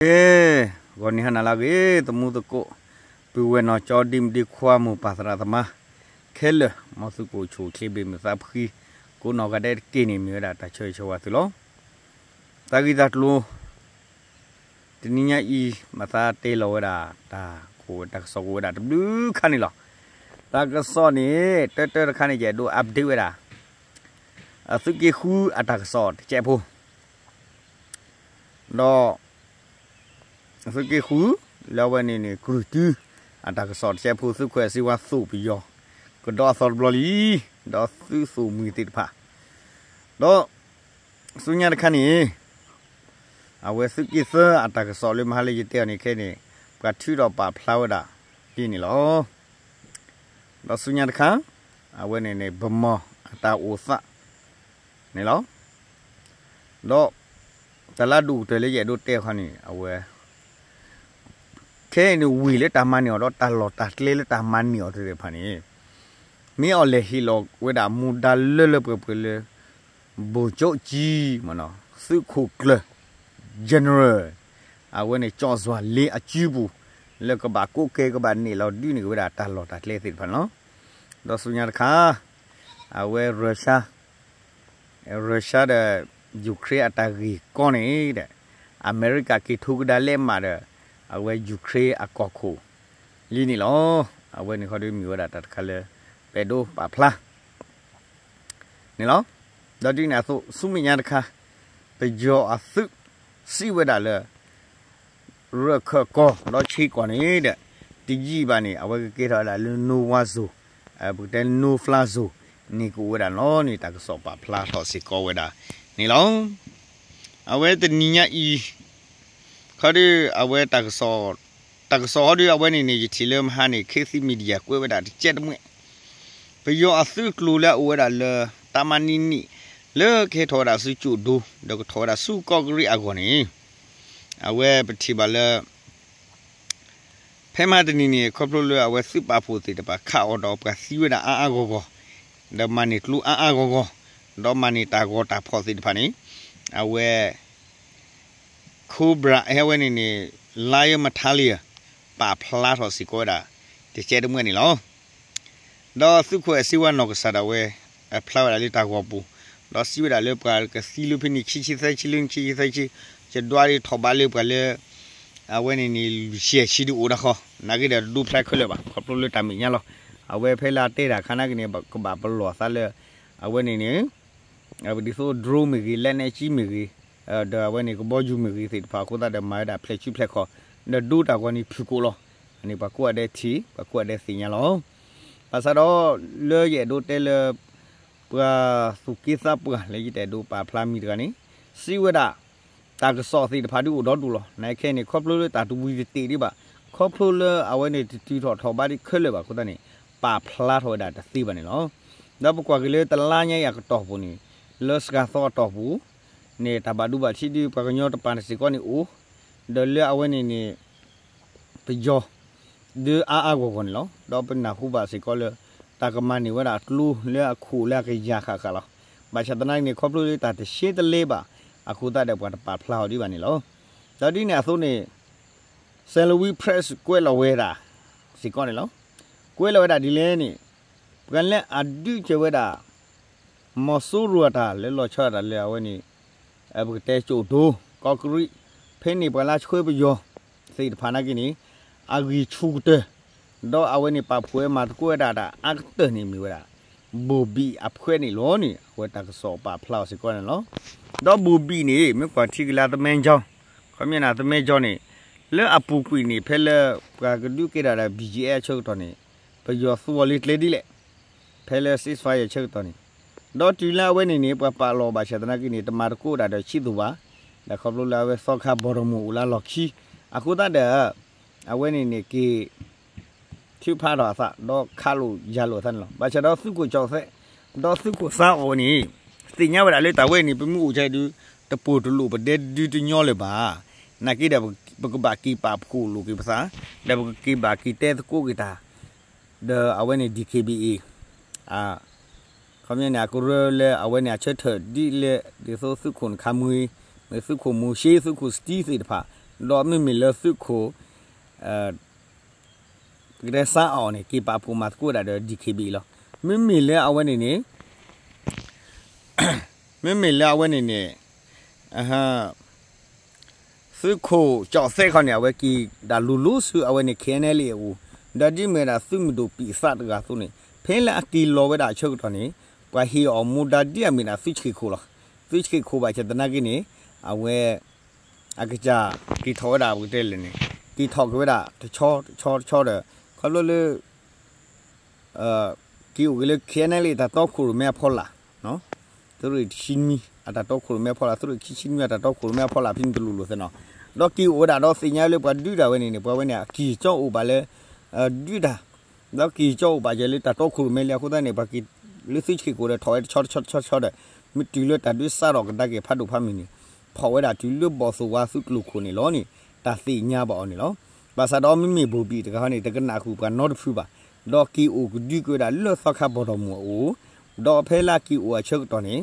ကဲ, ဂီၤနံၤဟါနၤလၢအဂ့ၤ သမူသကိး, ပုၢ်ဝဲၢ်နီၢ်ကၠီ ဒ့မုၣ်ဒ့ခွါ မိၢ်ပၢ်သရၣ်သမါခဲလၢာ်, မ်သုကအိၣ်ဆူၣ်အိၣ်ချ့ ဘၣ်မုာ်သးဖှံ ကိးနီၢ်ဂၤဒဲးတက့ၢ်န့ၣ် မ့ၢ်ဝဲဒၣ်တၢ်ဆၢဂ့ၤဆၢဝါသုလီၤ. တၢ်ဂ့ၢ်တၢ်ကျိၤ တနံၤညါအံၤ မၤသးတဲလီၤဝဲဒၣ် တၢ်ကီတၢ်ခဲတဘျုးခါန့ၣ်လီၤ. တၢ်ကစီၣ်န့ၣ် တၢတၢတခါန့ၣ် ယအဲၣ်ဒိး update ဝဲဒၣ် အသုးက့ဃုအတၢ်ကစီၣ်တကဲးဖိ ဒီး သုးက့ဃု လၢအဝဲန့ၣ်န့ၣ် ကြုၢ်တု အတၢ်ကစီၣ်တကဲးဖိ သုးခိၣ်အဲၣ်စ့ဝါသိၣ်ပယီၤ ကဒီးအသီတဘျီလံ, ဒီးသုးသိၣ်မှံၤသ့ၣ်တဖၣ်, ဒီး ဆူညါတခါန့ၣ် အဝဲသုးက့သၢအတၢ်ကစီၣ်လၢမဟါလၢယတဲအီၤန့ၣ်ခဲန့ၣ် ပှၤထုးထီၣ်ပာ်ဖျါဝဲဒၣ်ဒ်န့ၣ်လီၤ. ဒီးဆူညါတခါ အဝဲန့ၣ်န့ၣ် ဗန်းမော်အတၢ်အိၣ်သးန့ၣ်လီၤ. ဒီး တၢ်လၢဒိၣ်ကတၢၢ်လၢယအဲၣ်ဒိးတဲအခါန့ၣ် အဝဲ ခဲအံၤန့ၣ်ဝံၤလၢတၢ်မၤန့ၢ်အီၤဒီးတၢ်လီၢ်တၢ်ကျဲလၢတၢ်မၤန့ၢ်အီၤသ့ၣ်တဖၣ်န့ၣ် မ့ၢ်အီၤလဲၤဟ့ၣ်လီၤဝဲဒၣ်မူဒါလၢလၢပှဲၤပှဲၤလၢ ဗိုလ်ချုပ်ကြီး သုးခိၣ်ကျၢၢ် general အဝဲန့ၣ် ကျော်စွာလင်း အစုပူၤ လၢကဘၣ်ကိးကဲ ကဘၣ်န့ၢ်လီၤဒုးန့ၢ်က့ၤဝဲဒၣ်တၢ်လီၢ်တၢ်ကျဲသ့ၣ်တဖၣ်န့ၣ်လီၤ. ဒီးဆူညါတခါ အဝဲ Russia Russia ဒီး Ukraine အတၢ်ဂ့ၢ်ကီန့ၣ်ဒီး အမဲရကၤက့ၤထိကဒါလဲးမးဒီး အဝဲ Ukraine အကီၢ်ခိၣ်လံန့ၣ်လီၤ. အဝဲန့ၣ်ဃီဒီးမ့ၢ်ဝဲဒၣ်တၢ်တခါလၢ ပအဲၣ်ဒိးပာ်ဖျါ န့ၣ်လီၤ. ဒီးဒ်န့ၣ်အသိး ဆူမဲာ်ညါတခါ ပယီၤအသုး စံးဝဲဒၣ်လၢ ရခၢၣ်ကီၢ်ဒီးဆ့ကီၢ်န့ၣ်ဒီး တယံာ်ဘၣ်န့ၣ် အဝဲကကဲထီၣ်ဝဲဒၣ်လၢ no war zone ပကတဲ no fly zone န့ၣ်ကအိၣ်ဝဲဒၣ်န့ၣ်လီၤန့ၣ် တၢ်ကစီၣ်ပာ်ဖျါထီၣ်စ့ၢ်ကီးဝဲဒၣ်န့ၣ်လီၤ. အဝဲတနံၤညါအံၤ ခီဒီးအဝဲ တၢ်ကစီၣ်ဟီဒီးအဝဲန့ၣ်န့ၣ် ယထံၣ်လၢမဟါန့ၣ် ခေတ်သစ် Media ကွဲးဝဲဒၣ်တကဲးတမှဲး ပယီၤအသုးကျိၤလၢအအိၣ်ဝဲဒၣ်လၢ တၢ်မၤနံၤနံၣ် လၢကဟဲထီၣ်ဝဲဒၣ်ဆူကၠိၣ်ဒိ ဒီးကထီၣ်ဝဲဒၣ်ဆူကီၢ်ကရံးအဂီၢ်န့ၣ် အဝဲပထံၣ်ဘၣ်လၢ ဖဲမဟါတနံၤန့ၣ် ခီဖျိလၢအဝဲသုးပာ်ဖှိၣ်သ့ၣ်တဖၣ်ခးအီၤဒီးပှၤသံဝဲဒၣ်အါအါဂီၢ်ဂီၢ်, ဒီးမၤန့ၢ်ကျိအါအါဂီၢ်ဂီၢ်, ဒီးမၤန့ၢ်တၢ်ဂီၤတၢ်ဖီၣ်သ့ၣ်တဖၣ်န့ၣ် အဝဲ Cobra ဟဲဝဲန့ၣ်န့ၣ် Lion Battalion ပာ်ဖျါထီၣ်စ့ၢ်ကီးဝဲဒၣ် တကဲးတမှဲးန့ၣ်လီၤ. ဒီးသုးခိၣ်အဲၣ်စ့ဝါနီၢ်ကစၢ်ဒၣ်ဝဲ အဖျါဝဲဒၣ်လၢတၢ်ဂီၤပူၤ, ဒီးစံးဝဲဒၣ်လၢပှၤကသံလၢဖဲန့ၣ် ခံဆံသၢဆံလၢခံဆံသၢဆံ, ယဒွးဒံးထီၣ်ဘးလၢပှၤလၢ အဝဲန့ၣ်န့ၣ် လွံၢ်ဆံဆံဒုးအိၣ်ဒၣ်ဃီ, နာ်က့ဒီးတဒိဖျါခဲလၢာ်ဘၣ် ခီဖျိလၢတၢ်မဲာ်ညါလီၤ. အဝဲဖဲလၢအတဲတၢ်အခါနာ်က့န့ၣ် ကဘၣ်ပလီၢ်သးလၢ အဝဲန့ၣ်န့ၣ် ဒ်သိး drone မ့ၢ်ဂ့ၤ လက်နက်ကြီး မ့ၢ်ဂ့ၤ, ဒီးအဝဲန့ၣ် ကဘီယူၤမ့ၢ်ဂ့ၤသ့ၣ်တဖၣ်အဃိသတးဒီး မၤဝဲဒၣ်ဖျဲၣ်ဆူဖျဲၣ်ခီၣ်, ဒီးဒိတၢ်ဂီၤန့ၣ်ဖုၣ်ကိာ်လီၤ. အန့ၣ်ပှၤကိးဂၤဒဲးထံၣ် ပှၤကိးဂၤဒဲးသ့ၣ်ညါလီၤ. ဘၣ်ဆၣ်ဒီး လၢယအဲၣ်ဒိးတဲလၢ ပှၤသူၣ်က့သးပှၢ်လၢယတအဲၣ်ဒိးပာ်ဖျါမံၤတဂၤန့ၣ် စံးဝဲဒၣ် တၢ်ကစီၣ်သ့ၣ်တဖၣ်ဒုးအိၣ်ဒီဒူၣ်လီၤ. နာ်က့ခဲအံၤန့ၣ် ခီဖျိလၢတၢ်တဝံၤတတ့ၢ်ဒံးဘၣ်, ခီဖျိလၢအဝဲန့ၣ်တတုၤထီၣ်ထီၣ်ဘးဒံးခဲလၢာ်ဘၣ်အဃိသတးန့ၣ် ပာ်ဖျါထီၣ်ဝဲဒၣ်တသ့ဘၣ်န့ၣ်လီၤ. ဒီးပကွၢ်က့ၤလၢတလါညါအံၤအကတီၢ်ပူၤန့ၣ် လၢစှၤသီအတီၢ်ပူၤန့ၣ် တၢ်ဘၣ်ဒိဘၣ်ထံးဒုး ပှၤကညီတပၤန့ၣ်စ့ၢ်ကီးန့ၣ်အိၣ်, ဒီးလၢအဝဲန့ၣ်န့ၣ် ပယီၤ ဒုးအါအါဂီၢ်ဂီၢ်န့ၣ်လီၤ. ဒီးပနၢ်ဟူဘၣ်စ့ၢ်ကီးလၢ တၢ်ကမၤန့ၢ်ဝဲဒၣ်ကျိလၢအခိၣ်လၢအကယၤဃၣ်ဃၣ်လီၤ. ဘၣ်ဆၣ်သနာ်က့န့ၣ် ခီဖျိလၢတၢ်တရှဲတလဲဘၣ်အဃိသတးဒီး ပှၤတပာ်ဖျါအီၤဒံးဘၣ်န့ၣ်လီၤ. ဒီးဒ်န့ၣ်အသိးန့ၣ် Salween Press ကွဲးလီၤဝဲဒၣ်စ့ၢ်ကီးန့ၣ်လီၤ. ကွဲးလီၤဝဲဒၣ်ဒ်လဲၣ်န့ၣ် ပှၤလၢအဒုးကဲၤဝဲဒၣ် မီၤစိရိၤအတၢ်လၢလီၤဆီဒၣ်တၢ်လၢအဝဲန့ၣ် ပကတဲကၠိၣ်ဒိ ကီးကရံး ဖဲန့ၣ်ပှၤလၢဆှၢပယီၤသ့ၣ်တဖၣ်နာ်က့န့ၣ် အဂံၢ်ဆူၣ်ကတၢၢ် ဒီးအဝဲန့ၣ်ပာ်ဖှိၣ်ဝဲမၤသကိးဝဲဒၣ်တၢ်အါကတၢၢ်န့ၣ်မ့ၢ်ဝဲဒၣ် ဘိၣ်ဘံၣ်အဖှဲးန့ၣ်လီၤန့ၣ် အဝဲတၢ်ကစီၣ်ပာ်ဖျါအီၤစ့ၢ်ကီးန့ၣ်လီၤ. ဒီးဘိၣ်ဘံၣ်န့ၣ် မ့ၢ်ကွၢ်ထံက့ၤလၢသမၢကၠီ ခီပညီန့ၣ် သမၢကၠီန့ၣ် လၢအပူၤကွံာ်န့ၣ် ဖဲလၢပှၤကဒုးကဲထီၣ်ဒၣ် ဘီၣ်ကၠံၣ်အဲၣ် အဆၢကတီၢ်န့ၣ် ပယီၤသူအီၤလၢကျဲဒ်လဲၣ် ဖဲလၢ ceasefire ဆၢကတီၢ်န့ၣ် ဒီးတုၤလၢအဝဲန့ၣ်န့ၣ် ပှၤပာ်လီၤဘၣ်ဆၣ်သနာ်က့န့ၣ် တမၤသကိးဒၣ်ဒီးဆံးသူၣ်ဘၣ်, ဒီးခီဖျိလၢအဝဲသီခါဘီၣ်တမုၢ်အိၣ်လၢအလီၢ်ခံ အဃိသတးဒီး အဝဲန့ၣ်န့ၣ်က့ၤ ထုးဖးထီၣ်အသး ဒီးခးလိာ်ယၤလိာ်အသးန့ၣ်လီၤ. ဘၣ်ဆၣ်ဒီးသုးခိၣ်ကၠီၣ်သဲး ဒီးသုးခိၣ်သးအိၣ်န့ၣ် သ့ၣ်ညါဝဲဒၣ်လၢတၢ်ဝဲန့ၣ် ပမ့ၢ်အိၣ်ကဒုး တပိၢ်တလိၣ်ပဒဲဒုတညီလၢၤဘၣ်. နာ်က့ဒီး ပကဘၣ်က့ၤပာ်ဖှိၣ်လိာ်က့ၤပသး ဒီးပကက့ၤဘၣ်က့ၤတဲသကိးက့ၤတၢ် ဒီးအဝဲန့ၣ် DKBA အခီပညီန့ၣ် အကရၢလၢအဝဲန့ၣ်အဆၢထၢၣ်ဒ်လဲၣ် ဒ်သိးသုးခိၣ်နခါမွ့ မ့ၢ်သုးခိၣ်မူၡ့ သုးခိၣ်စတံသ့ၣ်တဖၣ် ဒီးမ့မ့ၢ်လၢသုးခိၣ် ပကတဲစါအီၤန့ၣ် က့ၤပာ်ဖှိၣ်မၤသကိးဝဲဒၣ်ဒီး DKBA လီၤ. မ့မ့ၢ်လၢအဝဲန့ၣ်န့ၣ် မ့မ့ၢ်လၢအဝဲန့ၣ်န့ၣ် သုးခိၣ်ကၠီၣ်သဲးခီန့ၣ် အဝဲက့ၤဒၣ်လိၤလိၤဆူအဝဲန့ၣ် KNLA အအိၣ်, ဒီးဒ်မ့ၢ်ဝဲဒၣ်သုးမုၢ်ဒိၣ်ပံာ်သးတဂၤအသိးန့ၣ် ဖဲလၢအက့ၤလီၤဝဲဒၣ်အဆၢကတီၢ်န့ၣ် ပှၤဟ့ၣ်အီၤမူဒါဒ်အမ့ၢ်ဒၣ်သုးဆှ့ၣ်ခိၣ်လီၤ. သုးဆှ့ၣ်ခိၣ်ဘၣ်ဆၣ်သနာ်က့န့ၣ် အဝဲ အကစၢ်က့ၤထီၣ်ဝဲဒၣ်ပကတဲလဲၣ်န့ၣ် က့ၤထီၣ်က့ၤဝဲဒၣ်တဆီတဆီတဆီဒီး ခီဖျိလၢ က့ၤအိၣ်က့ၤလၢ KNLA တၢ်တီခိၣ်ရိၣ်မဲအဖီလာ်, သုးရ့ၣ်တဆံနွံအတၢ်တီခိၣ်ရိၣ်မဲအဖီလာ်, သုးရ့ၣ်ခံဆံနွံအတၢ်တီခိၣ်ရိၣ်မဲအဖီလာ် ဖဲန့ၣ်တလိၣ်လိၣ်သ့ၣ်နီၤ, ဒီးက့ၤအိၣ်ဝဲဒၣ်ဒီးသ့ၣ်ညါလၢပှၤဒုးတၢ်ဝဲန့ၣ်န့ၣ် ပှၤဝဲန့ၣ် အကံၢ်ကၠီအိၣ်ဘၣ်လၢ ဒုးတၢ်, ဒီးကံၢ်ကၠီအိၣ်ဘၣ်ယဲလၢတၢ်တီခိၣ်ရိၣ်မဲလံအဃိသတးန့ၣ် ပှၤက့ၤလၢသုးဆှ့ၣ်ခိၣ်ဒီးထီၣ်ဝဲတဆီတဆီတဆီတဆီဒီး မ့ၢ်တုၤလၢတၢ်ဒုးစးထီၣ်ကဒါက့ၤဖးဒိၣ်ဖးမုၢ်န့ၣ် ဖီၣ်ဝဲဒၣ်တုၤလၢဘီၣ်သိၣ်ဝါသုးကျိၤခိၣ်န့ၣ်လီၤန့ၣ် တၢ်သ့ၣ်ညါဘၣ်အီၤန့ၣ်လီၤ. ဘၣ်ဆၣ်ဒီးမ့မ့ၢ်ဘိၣ်ဘံၣ်တဂၤန့ၣ် တကနၣ်ဃုာ်ပှၤနီတဖုဘၣ်, ဒီးက့ၤအိၣ်ကဒုက့ၤဝဲဒၣ်လၢသီခါဘီၣ်ဒီမုၢ်အအိၣ်, ဒီးဖဲလၢအက့ၤအိၣ်အဆၢကတီၢ်န့ၣ်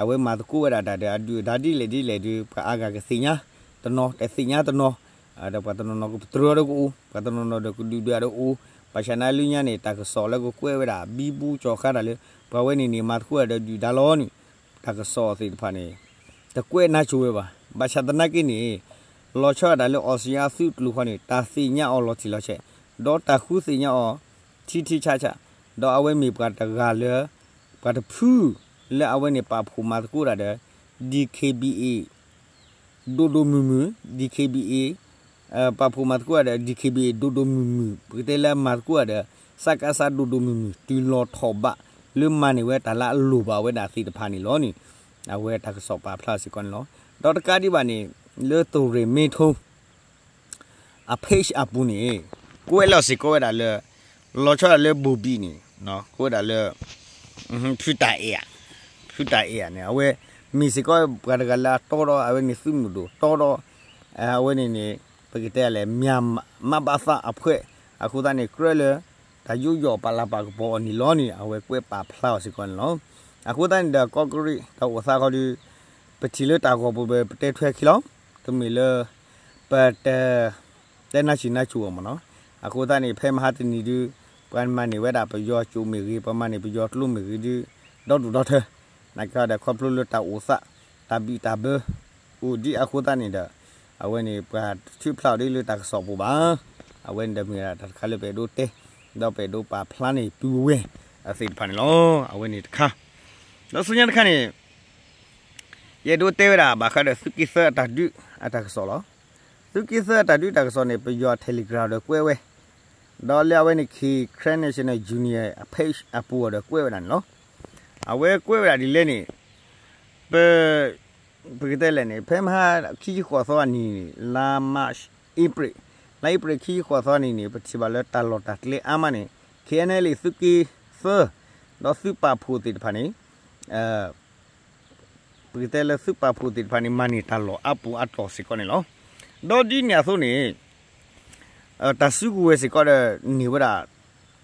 အဝဲမၤသကိးဝဲဒၣ်တၢ်ဒီးအဒုၣ်အဒါဒ်လဲၣ်ဒ်လဲၣ်ဒီး ပှၤအါဂၤကသ့ၣ်ညါတနီၤ တသ့ၣ်ညါတနီၤ, ဒီးပှၤတနီၤနီၤကပတြၢၤဒီးကအိၣ်, ပှၤတနီၤနီၤဒီးကဒုၣ်ဒွဲၣ်ဒီးအိၣ်, ဘၣ်ဆၣ်နာ်လၢညါန့ၣ် တၢ်ကစီၣ်လၢကကွဲးဝဲဒၣ် ဘံဘူကၠီၤဃါတၢ်လၢ ပှၤဝဲန့ၣ်န့ၣ် မၤသကိးဝဲဒၣ်ဒီးဒုၣ်ဒါလီၤန့ၣ် တၢ်ကစီၣ်သ့ၣ်တဖၣ်န့ၣ် တကွဲးနါစိၤဝဲဘၣ်. ဘၣ်ဆၣ်သနာ်က့န့ၣ် လီၤဆီဒၣ်တၢ်လၢအီစံယါသုးကျိၤဃီန့ၣ် တၢ်သ့ၣ်ညါအီၤလီၤတံၢ်လီၤဆဲး, ဒီးတၢ်ဃုသ့ၣ်ညါအီၤ ထံထံဆးဆး, ဒီးအဝဲမ့ၢ်ပှၤတဂၤလၢ ပှၤတဖုလၢအဝဲန့ၣ်ပာ်ဖှိၣ်မၤသကိးတၢ်ဒီး DKBA ဒိၣ်ဒိၣ်မုၢ်မုၢ်, DKBA ပာ်ဖှိၣ်မၤသကိးတၢ်ဒီး DKBA ဒိၣ်ဒိၣ်မုၢ်မုၢ်, ပကတဲလၢမၤသကိးတၢ်ဒီး စကစ ဒိၣ်ဒိၣ်မုၢ်မုၢ် တုၤလီၤထီၣ်ဘးလၢမၤန့ၢ်ဝဲတၢ်လၢအလိၣ်ဘၣ်ဝဲဒၣ်သ့ၣ်တဖၣ်န့ၣ်လီၤန့ၣ် အဝဲတၢ်ကစီၣ်ပာ်ဖျါစ့ၢ်ကီးန့ၣ်လီၤ. ဒီးတကးဒံးဘၣ်န့ၣ် လၢသုးရ့ၣ်မ့ထိ အ page အပူၤန့ၣ် ကွဲးလီၤစ့ၢ်ကီးဝဲဒၣ်လၢ လီၤဆီဒၣ်လၢဘိၣ်ဘံၣ်န့ၣ် ကွဲးဝဲဒၣ်လၢ ဖုတၢ်အဲၣ်ဧါ, ဖုတၢ်အဲၣ်ဧါန့ၣ် အဝဲမ့ၢ်စ့ၢ်ကီးပှၤတဂၤလၢအတီဒီး အဝဲန့ၣ်သုးမုၢ်ဒိၣ်တီဒီး အဝဲန့ၣ်န့ၣ် ပကတဲလဲၣ် မၤဘၣ်သးအဖှဲး အဃိသတးန့ၣ် ကြၢးလၢ တၢ်ယူးယီၣ်ပာ်လၤပာ်ကပီၤအီၤန့ၣ်လီၤန့ၣ် အဝဲကွဲးပာ်ဖျါအီၤစ့ၢ်ကီးန့ၣ်လီၤ. အဃိသတးန့ၣ်ဒီး ကီၢ်ကရံၣ်တၢ်အိၣ်သးဃီဒီး ပထံၣ်လၢတၢ်ဂီၤပူၤ ပတဲထွဲခံလီၤ. တမ့ၢ်လၢ ပတ တဲနါစံၣ်နါစူၤအီၤမ့ၢ်နီၤ. အဃိသတးန့ၣ် ဖဲမဟါတနံၤဒု ပှၤမၤန့ၢ်ဝဲဒၣ်ပယီၤကၠိမ့ၢ်ဂ့ၤ ပှၤမၤန့ၢ်ပယီၤကျိမ့ၢ်ဂ့ၤဒု ဒီဒူၣ်ဒီထၢ နာ်က့ဒီး ခီဖျိလၢတၢ်အိၣ်သး တၢ်ဘံၣ်တၢ်ဘၢ အိၣ်ဒ်အဃိသတးန့ၣ်ဒီး အဝဲန့ၣ် ပှၤတထုးဖျါအီၤဒ်လၢတၢ်ကစီၣ်ပူၤဘၣ်. အဝဲန့ၣ်ဒီးမ့ၢ်ဝဲဒၣ်တၢ်တခါလၢပအဲၣ်ဒိးတဲ ဒီးပအဲၣ်ဒိးပာ်ဖျါန့ၢ်ပုၢ်ဝဲၢ်အသ့ၣ်တဖၣ်န့ၣ်လီၤ. အဝဲန့ၣ်တခါ ဒီးဆူညါတခါန့ၣ် ယအဲၣ်ဒိးတဲဝဲဒၣ်ဘၣ်ဃးဒီးသုးက့သၢအတၢ်ဒုးအတၢ်ကစီၣ်လီၤ. သုးက့သၢအတၢ်ဒုးတၢ်ကစီၣ်န့ၣ် ပယီၤ Telegram ဒီးကွဲးဝဲ, ဒီးလၢအဝဲန့ၣ် Karen National Union အ page အပူၤအီၤဒီးကွဲးဝဲဒၣ်န့ၣ်လီၤ. အဝဲကွဲးဝဲဒၣ်ဒ်လဲၣ်န့ၣ် ပ ပကတဲလဲၣ်န့ၣ် ဖဲမဟါခံဆံဃိးသီအနံၤန့ၣ် လါ March April လါ April ခံဆံဃိးသီအနံၤန့ၣ် ပထံၣ်ဘၣ်လၢတၢ်လီၢ်တၢ်ကျဲအါမးန့ၣ် KNLA သုးက့သၢ ဒီးသုးပာ်ဖှိၣ်သ့ၣ်တဖၣ်န့ၣ် ပကတဲလၢသုးပာ်ဖှိၣ်သ့ၣ်တဖၣ်န့ၣ် မၤန့ၢ်တၢ်လီၢ်အါပူၤအါတီၢ်စ့ၢ်ကီးန့ၣ်လီၤ. ဒီးဒ်န့ၣ်အသိးန့ၣ် တၢ်စုကဝဲၤစ့ၢ်ကီးဒီးန့ၢ်ဝဲဒၣ်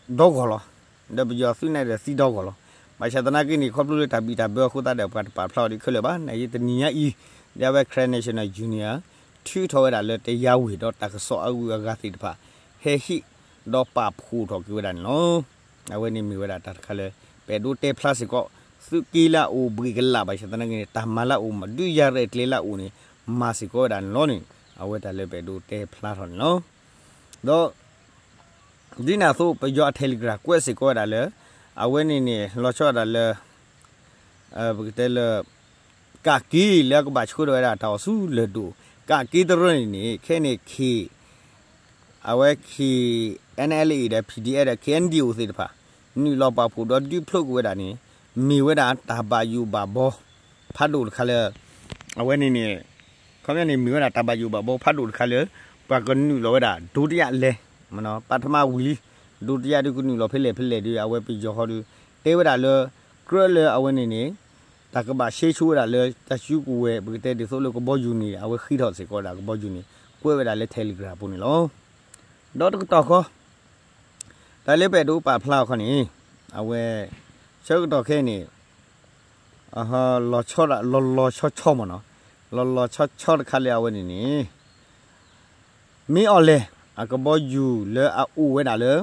ဒီဂီၢ်လီၤ. ဒီးပယီၤသုးန့ၣ်ဒီးသံဒီဂီၢ်လီၤ. ဘၣ်ဆၣ်သနာ်က့န့ၣ် ခီဖျိလၢတၢ်ဘံၣ်တၢ်ဘၢအဃိသတးဒီး ပှၤတပာ်ဖျါအီၤဒ်ခဲလၢာ်ဘၣ်. နာ်က့တနံၤညါအံၤ ဒ်အဝဲ Karen National Union ထုးထီၣ်ဝဲဒၣ်လၢတယါဝ့ၢ်ဒီးတၢ်ကစီၣ်အဂုၤအဂၤသ့ၣ်တဖၣ် ဟဲဟ့ၣ် ဒီးပာ်ဖှိၣ်ထီၣ်က့ၤဝဲဒၣ်န့ၣ်လီၤ. အဝဲန့ၣ်မ့ၢ်ဝဲဒၣ်တၢ်တခါလၢ ပအဲၣ်ဒိးတဲဖျါစ့ၢ်ကီး သုးက့လၢအအိၣ်ဘှံးကလာ်ဘၣ်ဆၣ်သနာ်က့န့ၣ် တၢ်မၤလၢအအိၣ်မး ဒုးယၤရဲၣ်ကျဲၤလၢအအိၣ်န့ၣ် မၤစ့ၢ်ကီးဝဲဒၣ်န့ၣ်လီၤန့ၣ် အဝဲတၢ်လၢပအဲၣ်ဒိးတဲဖျါထီၣ်န့ၣ်လီၤ. ဒီး ဒ်န့ၣ်အသိး ပယီၤအ Telegram ကွဲးစ့ၢ်ကီးဝဲဒၣ်လၢ အဝဲန့ၣ်န့ၣ် လီၤဆီဒၣ်တၢ်လၢ ပကတဲလၢ ကးက့လၢကဘၣ်ဆှၢထီၣ်ဝဲဒၣ်တၢ်အီၣ်ဆူလၢၢ်ဒိၣ် ကးက့တရၢန့ၣ်န့ၣ် ခဲန့ၣ် K အဝဲ K N L A ဒီး P D F ဒီး K N D O သ့ၣ်တဖၣ် နုာ်လီၤပာ်ဖှိၣ်ဒီးဒုးဖျိးကွံာ်ဝဲဒၣ်န့ၣ် မ့ၢ်ဝဲဒၣ်တၢ်ဘၣ်ယိၣ်ဘၣ်ဘီ ဖးဒိၣ်တခါလၢ အဝဲန့ၣ်န့ၣ် ခီပညီန့ၣ် မ့ၢ်ဝဲဒၣ်တၢ်ဘၣ်ယိၣ်ဘၣ်ဘီဖးဒိၣ်တခါလၢ ပှၤကနုာ်လီၤဝဲဒၣ် ဒုတိယလှိၣ် ပထမဝံၤလံ ဒုတိယဒုးကနုာ်လီၤဖဲလဲၣ်ဖဲလဲၣ်ဒီး အဝဲပယီၤဃီဒီး တဲဝဲဒၣ်လၢ ကြၢးလၢအဝဲန့ၣ်န့ၣ် တၢ်ကဘၣ်ရှဲဆိဝဲဒၣ်လၢတၢ်စုကဝဲၤ ပကတဲဒ်သိးလၢကဘီယူၤန့ၣ် အဝဲဃ့ထီၣ်စ့ၢ်ကီးဝဲဒၣ်ကဘီယူၤန့ၣ် ကွဲးဝဲဒၣ်လၢ Telegram ပူၤန့ၣ်လီၤ. ဒီးတကတီၢ်ဃီ တၢ်လၢပအဲၣ်ဒိးပာ်ဖျါအီၤခီန့ၣ် အဝဲ ဆၢကတီၢ်ခဲအံၤန့ၣ် လီၤဆီဒၣ် လီၤလီၤဆီဆီမ့ၢ်နီၤ လီၤလီၤဆီဆီတခါလၢအဝဲန့ၣ်န့ၣ် မ့ၢ်အီၤလဲၣ် အကဘီယူၤလၢအအိၣ်ဝဲဒၣ်လၢ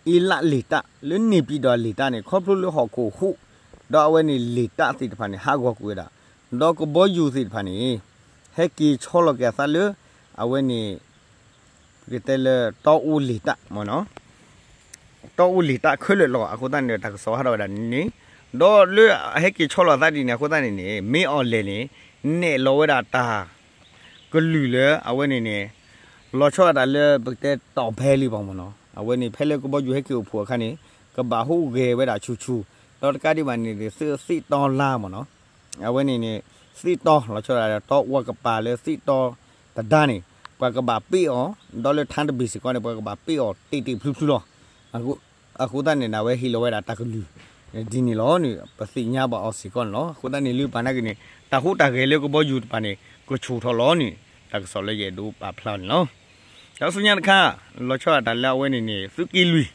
အ့လးလ့ၤတၢ် လၢန့ၣ်ပံၤဒီးလ့ၤတၢ်န့ၣ် ခီဖျိလၢဟီၣ်ခိၣ်ဟူး ဒီးအဝဲန့ၣ်လ့ၤတၢ်သ့ၣ်တဖၣ်န့ၣ် ဟးဂီၤကွံာ်ဝဲဒၣ်, ဒီးကဘီယူၤသ့ၣ်တဖၣ်န့ၣ် ဟဲက့ၤဆီလီၤက့ၤအသးလၢ အဝဲန့ၣ် ပကတဲလၢတီအူလ့ၤတၢ်မ့ၢ်နီၤ တီအူလ့ၤတၢ်ခဲလၢာ်လီၤ. အဃိသတးန့ၣ်ဒီး တၢ်ကစီၣ်ဟးထီၣ်ဝဲဒၣ်န့ၣ်န့ၣ်, ဒီးလၢအဟဲက့ၤဆီလီၤအသးဒ်န့ၣ် အဃိသတးန့ၣ်န့ၣ် မ့ၢ်အီၤလဲၣ်န့ၣ် နဲၣ်လီၤဝဲဒၣ်တၢ် ကလုာ်လၢအဝဲန့ၣ်န့ၣ် လီၤဆီဒၣ်တၢ်လၢပကတဲတီၢ်ဖဲလံဘၣ်မ့ၢ်နီၤ, အဝဲန့ၣ် ဖဲလၢကဘီယူၤဟဲက့ၤအိၣ်ဖှိၣ်အခါန့ၣ် ကဘၣ်ဟူးဂဲၤဝဲဒၣ်ဆူၣ်ဆူၣ်, ဒီးတကးဒံးဘၣ်န့ၣ် သ့ၣ်တီလါမ့ၢ်နီၤ, အဝဲန့ၣ်န့ၣ် သ့ၣ်တီ လီၤဆီဒၣ်တၢ် တီအူကပၤလၢသ့ၣ်တီတဒါန့ၣ် ပှၤကဘၣ်ပ့ၣ်အီၤ, ဒီးလၢထါတဘ့ၣ်စ့ၢ်ကီးန့ၣ် ပှၤကဘၣ်ပ့ၣ်အီၤတ့ၢ်တ့ၢ်ဖျုဖျုလီၤ. အဃိသတးန့ၣ် အဝဲဟ့ၣ်လီၤဝဲဒၣ်တၢ်ကလုၢ် ဒ်န့ၣ်လီၤန့ၣ် ပသ့ၣ်ညါဘၣ်အီၤစ့ၢ်ကီးန့ၣ်လီၤ. အဃိသတးန့ၣ် လၢပှၤနာ်က့န့ၣ် တၢ်ဟူးတၢ်ဂဲၤလၢကဘီယူၤတဖၣ်န့ၣ် ကဆူၣ်ထီၣ်လီၤန့ၣ် တၢ်ကစီၣ်လၢယအဲၣ်ဒိးပာ်ဖျါန့ၣ်လီၤ. ဒီးဆူညါတခါ လီၤဆီဒၣ်တၢ်လၢအဝဲန့ၣ်န့ၣ် သုးက့လွံၢ်,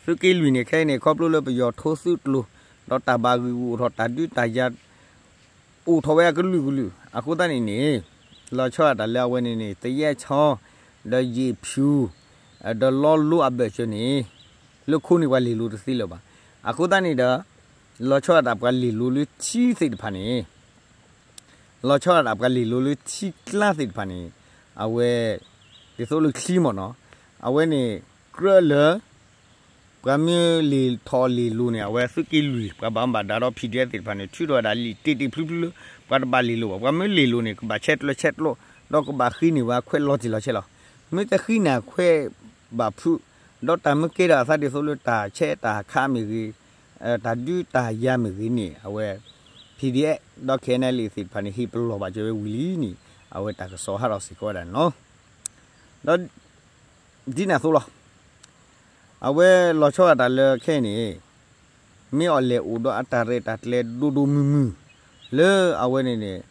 သုးက့လွံၢ်န့ၣ် ခဲအံၤန့ၣ် ခီဖျိလၢပယီၤထိသုးကျိၤ ဒီးတၢ်ဘၣ်ဂံၢ်ဂူာ်အိၣ်ထီၣ် တၢ်ဒုးတၢ်ယၤ အိၣ်ထီၣ်ဝဲအကလုာ်ကလုာ် အဃိသတးန့ၣ်န့ၣ် လီၤဆီဒၣ်တၢ်လၢအဝဲန့ၣ်န့ၣ် သယဲၢ်ဆီ ဒီးယ့ၣ်ဖၠူ ဒီးလီလိအဘၢၣ်စၢၤန့ၣ် လၢခိန့ၣ်ပှၤလ့ၢ်လိတသ့လၢၤဘၣ်. အဃိသတးန့ၣ်ဒီး လီၤဆီဒၣ်တၢ်ပှၤလ့ၢ်လိလၢထံသ့ၣ်တဖၣ်န့ၣ် လီၤဆီဒၣ်တၢ်ပှၤလ့ၢ်လိလၢထံကျါသ့ၣ်တဖၣ်န့ၣ် အဝဲ ဒ်သိးလၢချံမ့ၢ်နီၤ အဝဲန့ၣ် ကြၢးလၢ ပှၤမ့ၢ်လ့ၢ်ထီၣ်လ့ၢ်လိၤန့ၣ် အဝဲသုးက့လွံၢ် ပှၤဘၣ်မူဘၣ်ဒါဒီး P D F သ့ၣ်တဖၣ်န့ၣ် ထုးထီၣ်ဝဲဒၣ်လံာ်တ့ၢ်တ့ၢ်ဖျုဖျုလၢ ပှၤတဘၣ်လ့ၢ်လိၤဘၣ်. ပှၤမ့ၢ်လ့ၢ်လိၤန့ၣ် ကဘၣ်ဆဲးကျိးဆဲးကျိး ဒီးကဘၣ်ဃ့န့ၢ်ဝဲခွဲးလီၤတံၢ်လီၤဆဲးလီၤ. မ့ၢ်တဃ့န့ၢ်ခွဲးဘၣ်ဖုး ဒီးတၢ်မ့ၢ်ကဲထီၣ်အသးဒ်သိးလၢတၢ်ဆဲးတၢ်ခးမ့ၢ်ဂ့ၤ, တၢ်ဒုးတၢ်ယၤမ့ၢ်ဂ့ၤန့ၣ် အဝဲ P D F ဒီး K N L A သ့ၣ်တဖၣ်န့ၣ် ဟ့ၣ်ပလီၢ်ဘၣ်က့ၤဝဲဝံၤလံန့ၣ် အဝဲတၢ်ကစီၣ်ဟးထီၣ်စ့ၢ်ကီးဝဲဒၣ်န့ၣ်လီၤ. ဒီး ဒ်န့ၣ်အသိးလီၤ. အဝဲလီၤဆီဒၣ်တၢ်လၢခဲအံၤန့ၣ် မ့ၢ်အီၤလဲၤအိၣ်ဒီးအတၢ်ရဲၣ်တၢ်ကျဲၤဒိၣ်ဒိၣ်မုၢ်မုၢ် လၢအဝဲန့ၣ်န့ၣ်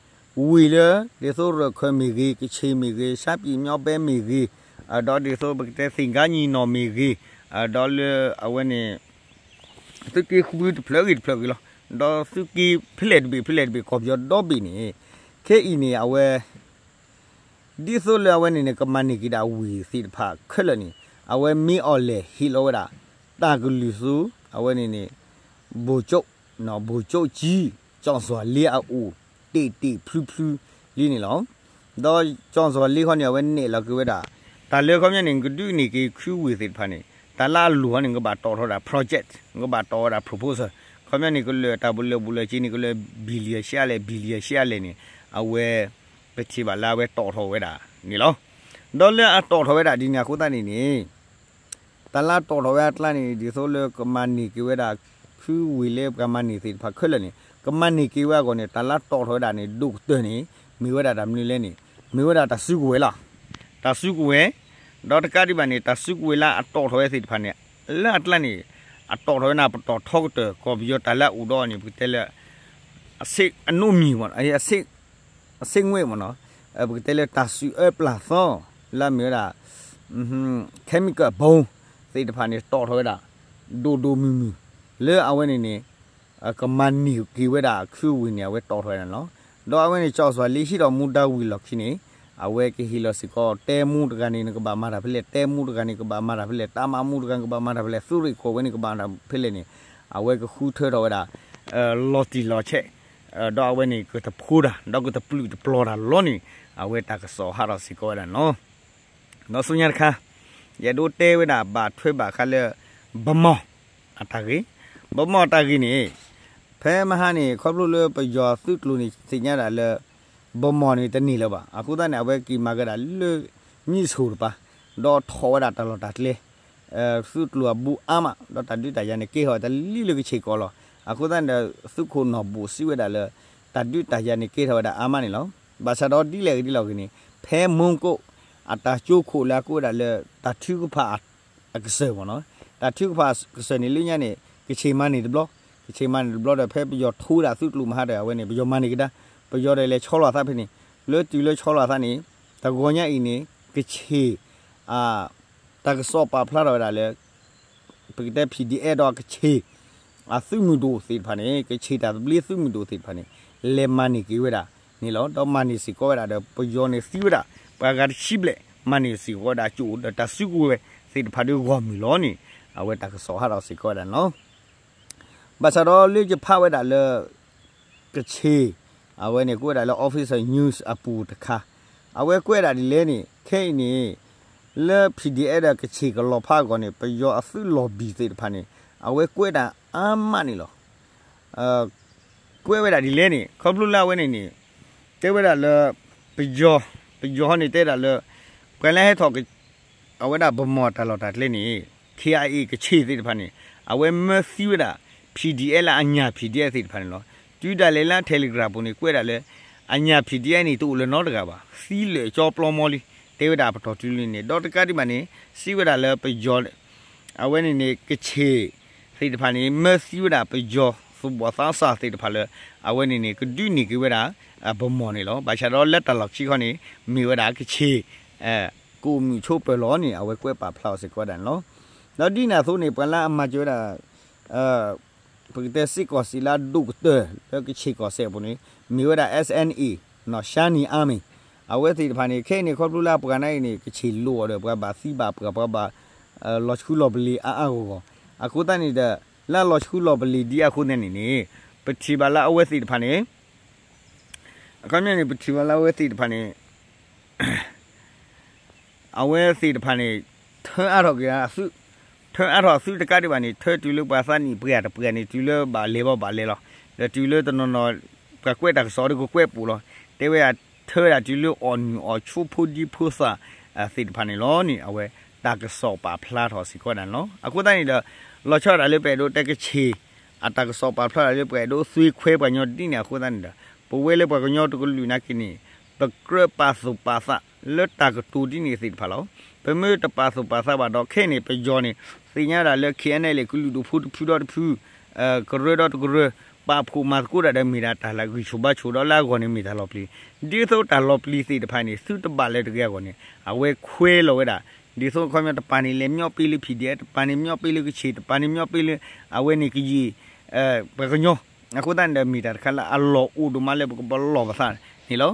ဝ့ၢ်လၢ ဒ်သိးရၢၢ်ခၢၣ်မ့ၢ်ဂ့ၤ, ကဆ့ၣ်မ့ၢ်ဂ့ၤ, ရှမ်းပြည်မြောက်ပိုင်းမ့ၢ်ဂ့ၤ, ဒီးဒ်သိးပကတဲသ့ၣ်ကါညီနီၢ်မ့ၢ်ဂ့ၤ, ဒီးလၢအဝဲန့ၣ် သုးက့ဃုတဖျၢၣ်ဂ့ၤတဖျၢၣ်ဂ့ၤလီၤ. ဒီးသုးက့ဖဲလဲၣ်တဘ့ၣ်ဖဲလဲၣ်တဘ့ၣ် ကီၢ်ပယီၤဒီဘ့ၣ်န့ၣ် ခဲအံၤန့ၣ် အဝဲ ဒ်သိးလၢအဝဲန့ၣ်န့ၣ် ကမၤန့ၢ်က့ၤဒၣ်ဝ့ၢ်သ့ၣ်တဖၣ်ခဲလၢာ်န့ၣ် အဝဲမ့ၢ်အီၤလဲၤဟ့ၣ်လီၤဝဲဒၣ် တၢ်ကလုၢ်ဆူ အဝဲန့ၣ်န့ၣ် ဗိုလ်ချုပ်, ဗိုလ်ချုပ်ကြီး ကၠီၣ်စီၤလ့အအိၣ် တ့ၢ်တ့ၢ်ဖျုဖျုလံန့ၣ်လီၤ. ဒီးကၠီၣ်စီၤလ့ခီန့ၣ် အဝဲနဲၣ်လီၤက့ၤဝဲဒၣ် တၢ်လၢခီပညီန့ၣ် ကဒုးန့ၢ်က့ၤခုဝ့ၢ်သ့ၣ်တဖၣ်န့ၣ် တၢ်လၢအလိၤဟီန့ၣ် ကဘၣ်တီၣ်ထီၣ်ဝဲဒၣ် project, ကဘၣ်တီၣ်ဝဲဒၣ် proposal, ခီပညီန့ၣ် ကလၢာ်တၢ်ဘူးလၢာ်ဘူးလၢာ်က့န့ၣ် ကလၢာ် billion ရှဲလဲၣ် billion ရှဲလဲၣ်န့ၣ် အဝဲ ပထံၣ်ဘၣ်လၢအဝဲတီၣ်ထီၣ်ဝဲဒၣ်န့ၣ်လီၤ. ဒီးလၢအတီၣ်ထီၣ်ဝဲဒၣ်ဒ်န့ၣ်အဃိသတးန့ၣ်န့ၣ် တၢ်လၢအတီၣ်ထီၣ်ဝဲအကျါန့ၣ် ဒ်သိးလၢကမၤန့ၢ်က့ၤဝဲဒၣ် ခုဝ့ၢ်လၢပှၤမၤန့ၢ်သ့ၣ်တဖၣ်ခဲလၢာ်န့ၣ် ကမၤန့ၢ်က့ၤဝဲအဂီၢ်န့ၣ် တၢ်လၢအတီၣ်ထီၣ်ဝဲဒၣ်န့ၣ် ဒိၣ်ကတၢၢ်န့ၣ် မ့ၢ်ဝဲဒၣ်တၢ်မနုၤလဲၣ်န့ၣ် မ့ၢ်ဝဲဒၣ်တၢ်စုကဝဲၤလီၤ. တၢ်စုကဝဲၤ, ဒီးတကးဒံးဘၣ်န့ၣ် တၢ်စုကဝဲၤလၢအတီၣ်ထီၣ်ဝဲသ့ၣ်တဖၣ်န့ၣ် လၢအကျါန့ၣ် အတီၣ်ထီၣ်ဝဲန့ၣ် ပတီၢ်ထီကတၢၢ် ကီၢ်ပယီၤတၢ်လၢအအိၣ်ဒီးအီၤန့ၣ် ပကတဲလၢ အဆိကမိၣ်မ့ၢ် အဆိကမိၣ်မ့ၢ်နီၤ, ပကတဲလၢတၢ်စုအၢပျၢ်သီ လၢအမ့ၢ်ဝဲဒၣ် chemical bomb သ့ၣ်တဖၣ်န့ၣ် တီၣ်ထီၣ်ဝဲဒၣ် ဒိၣ်ဒိၣ်မုၢ်မုၢ် လၢအဝဲန့ၣ်န့ၣ် ကမၤန့ၢ်က့ၤဝဲဒၣ်ခုဝ့ၢ်န့ၣ် အဝဲတီၣ်ထီၣ်ဝဲဒၣ်န့ၣ်လီၤ. ဒီးအဝဲန့ၣ် ကၠီၣ်စီၤလ့ဟံးထီၣ်မူဒါဝံၤလီၢ်ခံန့ၣ် အဝဲကဟ့ၣ်လီၤစ့ၢ်ကီး တဲမူတဂၤန့ၣ် နကဘၣ်မၤတၢ်ဖဲလဲၣ်, တဲမူတဂၤန့ၣ် ကဘၣ်မၤတၢ်ဖဲလဲၣ်, တၢ်မၤမူတဂၤန့ၣ် ကဘၣ်မၤတၢ်ဖဲလဲၣ်, သုးရ့ၣ်ခိၣ်ဝဲန့ၣ် ကဘၣ်မၤတၢ်ဖဲလဲၣ်န့ၣ် အဝဲကဃုထၢထီၣ်ဝဲဒၣ် လီၤတံၢ်လီၤဆဲး ဒီးအဝဲန့ၣ် ကတဖိတၢ် ဒီးကတပျုာ်တပျီၤတၢ်လီၤန့ၣ် အဝဲတၢ်ကစီၣ်ဟးထီၣ်စ့ၢ်ကီးဝဲဒၣ်န့ၣ်လီၤ. ဒီးဆူညါတခါ ယအဲၣ်ဒိးတဲဝဲဒၣ်ဘၣ်ထွဲဘၣ်ဃးလၢ ဗန်းမော် အတၢ်ဂ့ၢ်, ဗန်းမော် အတၢ်ဂ့ၢ်န့ၣ် ဖဲမဟါန့ၣ် ခီဖျိလၢပယီၤသုးကျိၤန့ၣ် သ့ၣ်ညါဒၣ်လၢ ဗန်းမော် န့ၣ်တန့ၢ်လၢၤဘၣ်. အဃိသတးန့ၣ် အဝဲက့ၤမၤကဒါလၢ မြစ်ဆုံ တပၤ, ဒီးထီၣ်ဝဲဒၣ်တၢ်လီၢ်တၢ်ကျဲ သုးကျိၤအဘူးအါမး ဒီးတၢ်ဒုးတၢ်ယၤန့ၣ် ကဲထီၣ်ဝဲတလံလၢကဆ့ၣ်ကီးလီၤ. အဃိသတးန့ၣ်ဒီး သုးခိၣ်နီၢ်ဘူၣ်စံးဝဲဒၣ်လၢ တၢ်ဒုးတၢ်ယၤန့ၣ် ကဲထီၣ်ဝဲဒၣ်အါမးန့ၣ်လီၤ. ဘၣ်ဆၣ်ဒီးဒ်လဲၣ်ဂ့ၤဒ်လဲၣ်ဂ့ၤန့ၣ် ဖဲမူကီး အတၢ်ကၠိခိၣ်လၢအကိးဝဲဒၣ်လၢ တၢ်ထုကဖၣ်အကစၢၢ်မ့ၢ်နီၤ, တၢ်ထုကဖၣ်အကစၢၢ်န့ၣ် လၢညါန့ၣ် ကဆ့ၣ်မၤန့ၢ်တဘျီ, ကဆ့ၣ်မၤန့ၢ်တဘျီဒီး ဖဲပယီၤထိဝဲဒၣ်သုးကျိၤမဟါဒီး အဝဲန့ၣ် ပယီၤမၤန့ၢ်ကဒါ, ပယီၤဒီးလဲၤဆီလီၤအသးဖဲန့ၣ်, လၢတုၤလၢဆီလီၤအသးန့ၣ် တဂီၤညါအံၤန့ၣ် ကဆ့ၣ် တၢ်ကစီၣ်ပာ်ဖျါထီၣ်ဝဲဒၣ်လၢ ပကတဲ PDF ဒီးကဆ့ၣ် အသုးမုၢ်ဒိၣ်သ့ၣ်တဖၣ်န့ၣ် ကဆ့ၣ်တၢ်သဘျ့သုးမုၢ်ဒိၣ်သ့ၣ်တဖၣ်န့ၣ် လဲၤမၤန့ၢ်က့ၤဝဲဒၣ်န့ၣ်လီၤ. ဒီးမၤန့ၢ်စ့ၢ်ကီးဝဲဒၣ်ဒီး ပယီၤန့ၣ်သံဝဲဒၣ် ပှၤဂၤတဆံဘျဲၣ်, မၤန့ၢ်စ့ၢ်ကီးဝဲဒၣ်ကၠိၣ်ဒီးတၢ်စုကဝဲၤသ့ၣ်တဖၣ်ဒီးဂီၢ်မုၢ်လီၤန့ၣ် အဝဲတၢ်ကစီၣ်ဟးထီၣ်စ့ၢ်ကီးဝဲဒၣ်န့ၣ်လီၤ. ဘၣ်ဆၣ်ဒီးလၢယဖးဝဲဒၣ်လၢ ကဆ့ၣ်, အဝဲန့ၣ်ကွဲးဝဲဒၣ်လၢ Official News အပူၤတခါ, အဝဲကွဲးဒၣ်ဒ်လဲၣ်န့ၣ် ခဲအံၤန့ၣ် လၢ P D F ဒီးကဆ့ၣ်ကလီၤဖးအဂီၢ်န့ၣ် ပယီၤအသုးလီၢ်ဘံၣ်သ့ၣ်တဖၣ်န့ၣ် အဝဲကွဲးတၢ်အါမးန့ၣ်လီၤ. ကွဲးဝဲဒၣ်ဒ်လဲၣ်န့ၣ် ခီဖျိလၢအဝဲန့ၣ်န့ၣ် တဲဝဲဒၣ်လၢ ပယီၤ, ပယီၤဟီန့ၣ်တဲဒၣ်လၢ ပှၤလၢဟဲထီၣ် အဝဲဒၣ်ပမီၢ်တၢ်လီၢ်တၢ်ကျဲန့ၣ် K I A ကဆ့ၣ်သ့ၣ်တဖၣ်န့ၣ် အဝဲမၢသံဝဲဒၣ် P D F လၢအညၣ် P D F သ့ၣ်တဖၣ်န့ၣ်လီၤ. တုၤဒၣ်လဲာ်လၢ Telegram ပူၤန့ၣ် ကွဲးဒၣ်လၢ အညၣ် P D F န့ၣ် တအိၣ်လၢၤနီတဂၤဘၣ်, သံလၢာ်ကၠီပျီမီလံ, တဲဝဲဒၣ်ပတီၢ်တုၤလံန့ၣ် ဒီးတကးဒံးဘၣ်န့ၣ် စံးဝဲဒၣ်လၢပယီၤ အဝဲန့ၣ်န့ၣ် ကဆ့ၣ်သ့ၣ်တဖၣ်န့ၣ် မၢသံဝဲဒၣ်ပယီၤသူၣ်ဘီၣ်သးစၢ်သ့ၣ်တဖၣ်လၢ အဝဲန့ၣ်န့ၣ် ကဒုးန့ၢ်က့ၤဝဲဒၣ် ပမီၢ်န့ၣ်လီၤ. ဘၣ်ဆၣ်ဒီးလၢတၢ်လီၢ်ခံခီန့ၣ် မ့ၢ်ဝဲဒၣ်ကဆ့ၣ် ကအိၣ်မုာ်ဆိးပၢၤလီၤန့ၣ် အဝဲကွဲးပာ်ဖျါအီၤစ့ၢ်ကီးဝဲဒၣ်န့ၣ်လီၤ. ဒီးဒ်န့ၣ်အသိးန့ၣ် ပှၤလၢအမၤစၢၤဝဲဒၣ် ပကတဲစ့ၢ်ကီးစ့ၢ်လၢအဒိၣ်ကတၢၢ် လၢကဆ့ၣ်ကီၢ်စဲၣ်အပူၤန့ၣ် မ့ၢ်ဝဲဒၣ် S N A နီၢ် Shani Army အဝဲသ့ၣ်တဖၣ်န့ၣ် ခဲအံၤန့ၣ် ခီဖျိလၢအပှၤနာ်အံၤန့ၣ် ကဆ့ၣ်လိာ်အီၤဒီး ပှၤဘၣ်သံဘၣ်ပှၢ် ပှၤဘၣ် လီၤဆှုလီၤပလ့ၤအါအါဂီၢ်ဂီၢ် အဃိသတးန့ၣ်ဒီး လၢအလီၤဆှုလီၤပလ့ၤဒ်အဃိသတးန့ၣ်န့ၣ် ပထံၣ်ဘၣ်လၢအဝဲသ့ၣ်တဖၣ်န့ၣ် အခီပညီန့ၣ် ပထံၣ်ဘၣ်လၢအဝဲသ့ၣ်တဖၣ်န့ၣ် အဝဲသ့ၣ်တဖၣ်န့ၣ် ထၢအါထီၣ်က့ၤအသုး, ထၢအါထီၣ်အသုးတကးဒံးဘၣ်န့ၣ် ထၢတုၤလၢပှၤသးနံၣ်ပှဲၤတပှဲၤန့ၣ် တုၤလၢဘၣ်လဲၤဘၣ်ဘၣ်လဲၤလီၤ. ဒီးတုၤလၢတနီၤနီၤ ပှၤကွဲးတၢ်ကစီၣ်ဒီးကကွဲးပူၤလီၤ. တဲဝဲဒၣ်ထၢဝဲဒၣ်တုၤလၢအီၣ်နုၢ်အီၣ်ဆိးဖိဒံဖိသၣ်သ့ၣ်တဖၣ်န့ၣ်လီၤန့ၣ် အဝဲတၢ်ကစီၣ်ပာ်ဖျါထီၣ်စ့ၢ်ကီးဝဲဒၣ်န့ၣ်လီၤ. အဃိသတးန့ၣ်ဒီး လီၤဆီဒၣ်တၢ်လၢပအဲၣ်ဒိးတဲကဆ့ၣ် အတၢ်ကစီၣ်ပာ်ဖျါထီၣ်လၢပအဲၣ်ဒိးသွံၣ်ခွဲးပှၤကညီဒ်န့ၣ်အဃိသတးန့ၣ်ဒီး ပဝဲလၢပှၤကညီတကလုာ်နာ်က့န့ၣ် ပကြၢးပာ်သူၣ်ပာ်သးလၢတၢ်ကတိၤဒ်န့ၣ်သ့ၣ်တဖၣ်လီၤ. ပမ့ၢ်တပာ်သူၣ်ပာ်သးဘၣ်ဒီးခဲအံၤန့ၣ် ပယီၤန့ၣ် သ့ၣ်ညါဝဲဒၣ်လၢ K N L A ကလုာ်ဒူၣ်ဖိတဖုဒီးတဖု ကရၢဒီးတကရၢ ပာ်ဖှိၣ်မၤသကိးတၢ်ဒီးမ့ၢ်ဒၣ်တၢ်လၢဂံၢ်ဆူၣ်ဘါဆူၣ်ဒီးလၢအဂီၢ်န့ၣ်မ့ၢ်တၢ်လီၤပျံၤ, ဒ်သိးတၢ်လီၤပျံၤသ့ၣ်တဖၣ်န့ၣ် သုတဘၣ်လၢၤတဂ့ၤအဂီၢ်န့ၣ် အဝဲခွဲးလီၤဝဲဒၣ် ဒ်သိးခီပညီတပၤန့ၣ်လဲၤမၠီၣ်ပ့လၢ P D F တပၤန့ၣ်မၠီၣ်ပ့လၢကဆ့ၣ် တပၤန့ၣ်မၠီၣ်ပ့လၢ အဝဲန့ၣ်ကယံာ် ပှၤကညီ အဃိသတးန့ၣ်ဒီးမ့ၢ်တၢ်တခါလၢအလီၢ်အိၣ်ဒိၣ်မးလၢပကပလီၢ်ပသးန့ၣ်လီၤ.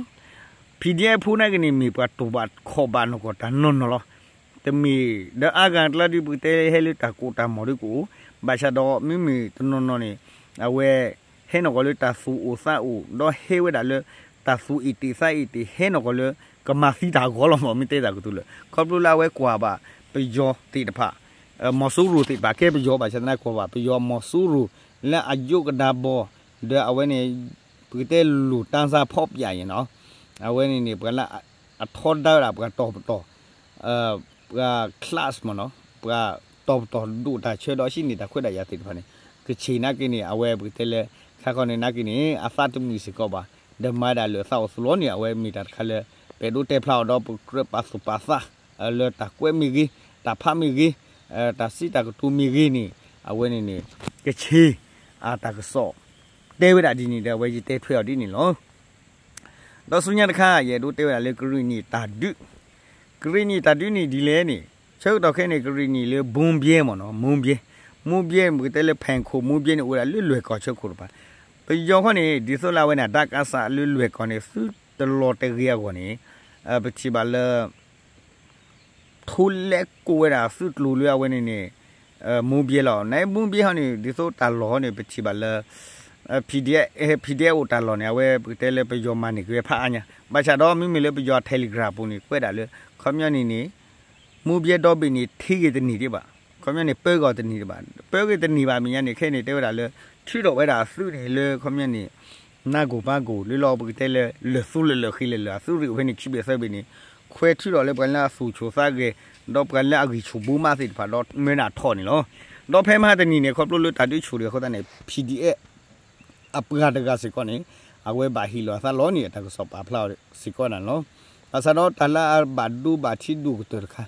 P D F ဖိနာ်က့န့ၣ် မ့ၢ်ပှၤတူၢ်ဘၣ်ခီၣ်ဘၣ်နီၢ်ကီၢ်တၢ်နီၢ်နီၢ်လီၤ. တမ့ၢ်ဒီးအါဂၤတလါဒုး ပကတဲဟဲလၢတၢ်ကိၢ်တၢ်မီၢ်ဒုးကအိၣ်, ဘၣ်ဆၣ်ဒီးမ့မ့ၢ်တနီၤနီၤန့ၣ် အဝဲ ဟဲနီၢ်ကီၢ်လၢတၢ်သူၣ်အိၣ်သးအိၣ် ဒီးဟဲဝဲဒၣ်လၢ တၢ်သူၣ်အ့ၣ်တ့ၢ်သးအ့ၣ်တ့ၢ် ဟဲနီၢ်ကီၢ်လၢ ကမၤသံတၢ်အဂီၢ်လီၤမး မ့ၢ်တဲတၢ်ကတိၤလၢ ခီဖျိလၢအဝဲကွၢ်ဘၣ်ပယီၤသ့ၣ်တဖၣ် မီၤစိရိၤသ့ၣ်တဖၣ် ကဲပယီၤဘၣ်ဆၣ်သနာ်က့ ကွၢ်ဘၣ်ပယီၤမီၤစိရိၤ လၢအယိကဒါဘီ ဒီးအဝဲန့ၣ် ပကတဲလူၤတၢ်စၢ်ဖီပၠးယဲၢ်နီၤ အဝဲန့ၣ်န့ၣ် ပှၤလၢအထီဒါဝဲဒၣ်ပှၤတီၤပတီၢ် ပှၤ class မ့ၢ်နီၤ ပှၤတီၤပတီၢ်ဒိၣ်တၢ်ဆၢဒီးဟံးန့ၢ်တၢ်ခွဲးတၢ်ယာ်သ့ၣ်တဖၣ်န့ၣ် ကဆ့ၣ်နာ်က့န့ၣ် အဝဲပကတဲလၢ ခါခီန့ၣ်နာ်က့န့ၣ် အသးတမုာ်စ့ၢ်ကီးဘၣ် ဒီးမၤဒၣ်လၢာ်သးအိၣ်သူၣ်လီၤန့ၣ် အဝဲမ့ၢ်တၢ်တခါလၢ ပအဲၣ်ဒိးတဲဖျါအီၤဒီး ပကြၢးပာ်သူၣ်ပာ်သး လၢတၢ်ကွဲးမ့ၢ်ဂ့ၤ တၢ်ဖးမ့ၢ်ဂ့ၤ တၢ်စံးတၢ်ကတိၤမ့ၢ်ဂ့ၤန့ၣ် အဝဲန့ၣ်န့ၣ် ကဆ့ၣ် အတၢ်ကစီၣ် တဲဝဲဒၣ်ဒ်န့ၣ်ဒီး အဝဲယတဲထွဲအီၤဒ်န့ၣ်လီၤ. ဒီးဆူညါတခါ ယအဲၣ်ဒိးတဲဝဲဒၣ်လၢကရ့ၣ်နံၣ်တၢ်ဒုး, ကရ့ၣ်နံၣ်တၢ်ဒုးန့ၣ်ဒ်လဲၣ်န့ၣ် ဆၢကတီၢ်ခဲအံၤန့ၣ် ကရ့ၣ်နံၣ်လၢ ဘိဘဲမ့ၢ်နီၤ ဘိဘဲ ဘိဘဲ ပကတဲလၢ ဖဲခိၣ် ဘိဘဲန့ၣ် အိၣ်ဝဲဒၣ်လၢလွဲၢ်ကီၢ်ဆၢခိၣ်တပၤ ပယီၤခီန့ၣ် ဒ်သိးလၢအဝဲန့ၣ် တၢ်ကးစးလၢလွဲၢ်ကီၢ်န့ၣ် သုတလီၤတဂ့ၤအဂီၢ်န့ၣ် ပထံၣ်ဘၣ်လၢ ထိလဲကိးဝဲဒၣ်သုးကျိၤလၢအဝဲန့ၣ်န့ၣ် ဘိဘဲလီၤ. နဘိဘဲဟီန့ၣ် ဒ်သိးတၢ်လီၢ်ဟီန့ၣ် ပထံၣ်ဘၣ်လၢ P D F, P D F အိၣ်တၢ်လီၢ်န့ၣ် အဝဲပကတဲလၢပယီၤမၤန့ၢ်က့ၤဝဲဖးအါညါ ဘၣ်ဆၣ်ဒီးမ့မ့ၢ်လၢပယီၤ Telegram ပူၤန့ၣ် ကွဲးဒၣ်လၢ ခီပညီန့ၣ်န့ၣ် ဘိဘဲဒီဘ့ၣ်န့ၣ် ထံဂ့ၤတန့ၢ်ဒံးဘၣ်, ခီပညီန့ၣ် ပၢဂီၤတန့ၢ်ဒံးဘၣ်, ပၢဂ့ၤတန့ၢ်ဘၣ်အမဲာ်ညါန့ၣ် ခဲအံၤန့ၣ် တဲဝဲဒၣ်လၢ ထုးထီၣ်ဝဲဒၣ်အသုးန့ၣ်လၢ ခီပညီန့ၣ် နါကိၢ်ဘါကိၢ် လၢလီၤပကတဲလၢ လၢာ်သူလၢာ်လၢာ်ဃံလၢာ်လၢာ် အသုးရ့ၣ်အိၣ်ဖဲန့ၣ် ခံဘ့ၣ်သၢဘ့ၣ်န့ၣ် ခွဲးထုးထီၣ်လၢပှၤလၢအသူၣ်ဆိၣ်သးဂဲၤ ဒီးပှၤလၢအဂံၢ်ဆူၣ်ဘိမးသ့ၣ်တဖၣ် ဒီးမၢဒၣ်ထီၣ်န့ၣ်လီၤ. ဒီးဖဲမဟါတနံၤန့ၣ် ခီဖျိလၢတၢ်ဒုးဆူၣ်ဒံးအဃိသတးန့ၣ် P D F အပှၤတဂၤစ့ၢ်ကီးန့ၣ် အဝဲဘၣ်ဟ့ၣ်လီၤအသးလီၤန့ၣ် အတၢ်ကစီၣ်ပာ်ဖျါစ့ၢ်ကီးန့ၣ်လီၤ. ဘၣ်ဆၣ်ဒီးတၢ်လၢအဘၣ်ဒိဘၣ်ထံးဒိၣ်ကတၢၢ်တခါ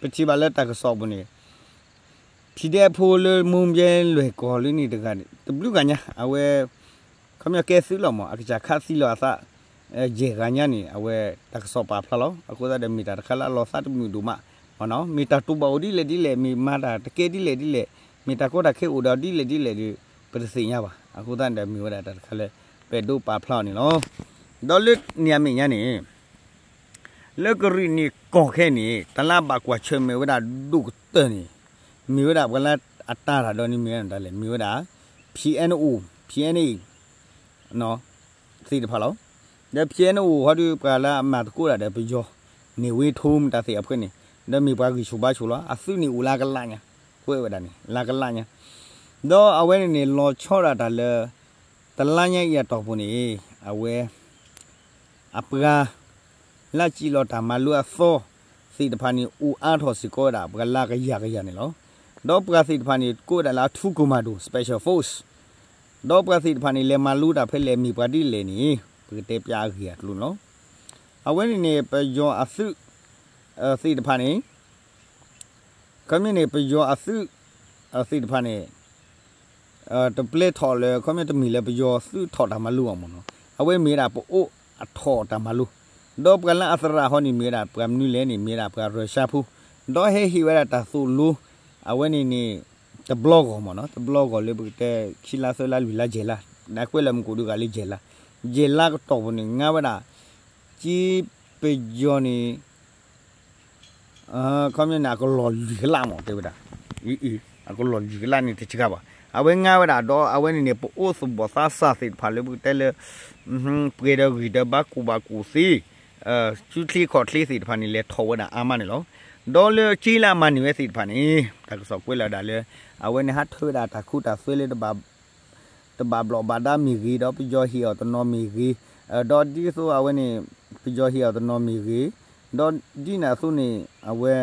ပထံၣ်ဘၣ်လၢတၢ်ကစီၣ်ပူၤန့ၣ် P D F ဖိလၢမိၢ်ဘဲလွဲၢ်ကီၢ်လၢန့ၣ်တဂၤန့ၣ် တဘျုးဂၤညါ အဝဲ ခီပညီကဲသုးလီၤမး အကစၢ်ခးသံလီၤအသး ယဲၢ်ဂၤညါန့ၣ် အဝဲတၢ်ကစီၣ်ပာ်ဖျါလီၤ. အဃိသတးဒီးမ့ၢ်တၢ်တခါလၢအလီၤသးတမုာ်ဒိၣ်မး မ့ၢ်နီၤ မ့ၢ်တၢ်တူၢ်ဘၣ်အိၣ်ဒ်လဲၣ်ဒ်လဲၣ် မ့ၢ်မၤတၢ်တကဲဒ်လဲၣ်ဒ်လဲၣ် မ့ၢ်တၢ်ကီတၢ်ခဲအိၣ်ဒီးဒ်လဲၣ်ဒ်လဲၣ်ဒီး ပတသ့ၣ်ညါဘၣ်. အဃိသတးဒီးမ့ၢ်ဝဲဒၣ်တၢ်တခါလၢ ပအဲၣ်ဒိးပာ်ဖျါအီၤန့ၣ်လီၤ. ဒီးလၢန့ၣ်အမဲာ်ညါန့ၣ် လၢကရံၣ်နံၣ်ကီၢ်ခဲအံၤန့ၣ် တၢ်လၢအဘၣ်ကွၢ်ဆၢၣ်မဲာ်ဝဲဒၣ်ဒိၣ်ကတၢၢ်န့ၣ် မ့ၢ်ဝဲဒၣ်ပှၤလၢအတၢ်တၢ်ဒီးန့ၣ်မ့ၢ်ဝဲဒၣ်တၢ်လဲၣ် မ့ၢ်ဝဲဒၣ် P N O, P N A သ့ၣ်တဖၣ်လီၤ. ဒီး P N O ဟီဒုး ပှၤလၢအမၤသကိးတၢ်ဒီးပယီၤန့ၣ် ဝ့ထိမတၤသ့ၣ်အဖှဲန့ၣ် ဒီးမ့ၢ်ပှၤဂံၢ်ဆူၣ်ဘါဆူၣ်လီၤ. အသုးန့ၣ်အိၣ်လၢအကလးညါ, ကွဲးဝဲဒၣ်န့ၣ် လၢအကလးညါ, ဒီးအဝဲန့ၣ်န့ၣ် လီၤဆီဒၣ်တၢ်လၢ တလါညါအံၤအတီၢ်ပူၤန့ၣ် အဝဲ အပှၤ လၢစံၣ်လီၤတၢ်မၤလိအသီသ့ၣ်တဖၣ်န့ၣ် အိၣ်အါထီၣ်စ့ၢ်ကီးဝဲဒၣ် ပှၤလၢကယၤကယၤန့ၣ်လီၤ. ဒီးပှၤသ့ၣ်တဖၣ်န့ၣ် ကိးဝဲဒၣ်လၢအထူး commando, special force, ဒီးပှၤသ့ၣ်တဖၣ်န့ၣ် လဲၤမၤလိတၢ်ဖဲလဲၣ် မ့ၢ်ပှၤဒ်လဲၣ်န့ၣ် ပကတဲပျးအဂ့ၢ်အကျိၤန့ၣ်လီၤ. အဝဲန့ၣ်န့ၣ် ပယီၤအသုး သ့ၣ်တဖၣ်န့ၣ် ခီမ့ၢ်န့ၣ် ပယီၤအသုး သ့ၣ်တဖၣ်န့ၣ် တပျဲထီၣ်လၢ ခီမ့ၢ်တမ့ၢ်လၢပယီၤသုးထီၣ်တၢ်မၤလိအီၤမ့ၢ်နီၤ, အဝဲမ့ၢ်ဝဲဒၣ်ပအိၣ်အထီၣ်တၢ်မၤလိ, ဒီးပှၤလၢအသရၣ်ဟီန့ၣ် မ့ၢ်ဝဲဒၣ်ပှၤမနုၤလဲၣ်န့ၣ် မ့ၢ်ဝဲဒၣ်ပှၤရၢၡါဖိ, ဒီးဟဲဟ့ၣ်ဝဲဒၣ်တၢ်သိၣ်လိ အဝဲန့ၣ်န့ၣ် တဘျီဂီၢ်မ့ၢ်နီၤ, တဘျီဂီၢ်လၢပကတဲခံလါသၢလါလွံၢ်လါယဲၢ်လါ, နကွဲးလၢမူခိၣ်ဒုးဂၤလၢယဲၢ်လါ, ယဲၢ်လါကတီၢ်ပူၤန့ၣ် ငါဝဲဒၣ် က့ပယီၤန့ၣ် ခီမ့ၢ်န့ၣ် အကလီၢ်လွံၢ်ကလးမ့ၢ်တဲဝဲဒၣ်, အကလီၢ်လွံၢ်ကလးန့ၣ်တစှၤဘၣ်. အဝဲငါဝဲဒၣ်ဒီး အဝဲန့ၣ်န့ၣ် ပအိၣ်သဘီၣ်သးစၢ်သ့ၣ်တဖၣ်လၢပကတဲလၢ ပှဲၤဒီးဂံၢ်ဒီးဘါကူၣ်ဘၣ်ကူၣ်သ့, စုချ့ခီၣ်ချ့သ့ၣ်တဖၣ်န့ၣ် လဲၤထီၣ်ဝဲဒၣ်အါမးန့ၣ်လီၤ. ဒီးလၢက့လၢအမၤန့ၢ်ဝဲသ့ၣ်တဖၣ်န့ၣ် တၢ်ကစီၣ်ကွဲးလီၤဝဲဒၣ်လၢ အဝဲန့ၣ်ဟးထၢဝဲဒၣ်တၢ်ခိတၢ်သွဲလၢ တဘၣ်ဘျီၣ်ဘၣ်ဒါမ့ၢ်ဂ့ၤ, ဒီးပယီၤဟ့ၣ်အီၤတနီၤမ့ၢ်ဂ့ၤ, ဒီးဒ်သိးအဝဲန့ၣ် ပယီၤဟ့ၣ်အီၤတနီၤမ့ၢ်ဂ့ၤ, ဒီးဒ်န့ၣ်အသိးန့ၣ် အဝဲ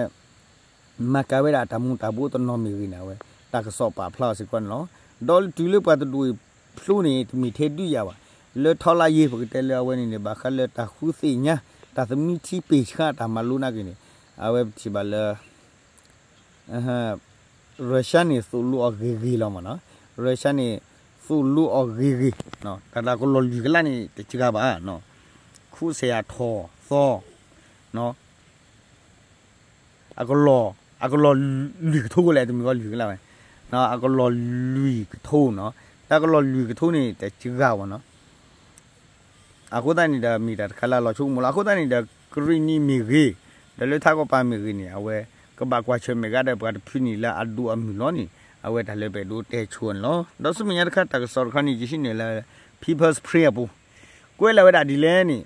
မၤကၤဝဲဒၣ်တၢ်မူၤတၢ်ဘှီးတနီၤမ့ၢ်ဂ့ၤန့ၣ် အဝဲ တၢ်ကစီၣ်ပာ်ဖျါအီၤစ့ၢ်ကီးန့ၣ်လီၤ. ဒီးတုၤလၢပှၤတဒူၣ်အံၤဖျိန့ၣ် တမ့ၢ်ထဲဒုးယၤဘၣ်, လၢထီလါယ့ၤ ပကတဲလၢအဝဲန့ၣ်န့ၣ် ဘၣ်ဃးလၢတၢ်ဃုသ့ၣ်ညါ တၢ်သမံထံပ့ၢ်ဆှါတၢ်မၤလိနာ်က့န့ၣ် အဝဲပထံၣ်ဘၣ်လၢ ရၢၡါန့ၣ်သိၣ်လိအီၤဂ့ၤဂ့ၤလီၤမ့ၢ်နီၤ, ရၢၡါန့ၣ် သိၣ်လိအီၤဂ့ၤဂ့ၤ, တၢ်လၢအကလီၢ်လွံၢ်ကလးန့ၣ် တစှၤဘၣ်, ခူစဲးအထီၣ်သီ အကလီၢ်, အကလီၢ်လွံၢ်ကထိကလဲၣ် တမ့ၢ်ကီးလွံၢ်ကလးဝဲ, အကလီၢ်လွံၢ်ကထိနီၤ, တၢ်ကလီၢ်လွံၢ်ကထိန့ၣ် တစှၤဘၣ်နီၤ. အဃိသတးန့ၣ်ဒီး မ့ၢ်တၢ်တခါလၢအလီၤဆိကမိၣ်လီၤ. အဃိသတးန့ၣ်ဒီး ကရံၣ်နံၣ်မ့ၢ်ဂ့ၤ, ဒီးလၢထးကီၢ်ပၤမ့ၢ်ဂ့ၤန့ၣ် အဝဲ ကဘၣ်ကွၢ်ဆၢၣ်မဲာ်ဂ့ၤဒီးပှၤတဖုန့ၣ်လၢအဒိၣ်အမုၢ်လီၤန့ၣ် အဝဲတၢ်လၢပအဲၣ်ဒိးတဲဆိန့ၣ်လီၤ. ဒီးဆူမဲာ်ညါတခါ တၢ်ကစီၣ်တခါန့ၣ် ယဟံးန့ၢ်လၢ People's Spring အပူၤ, ကွဲးလီၤဝဲဒၣ်ဒ်လဲၣ်န့ၣ်,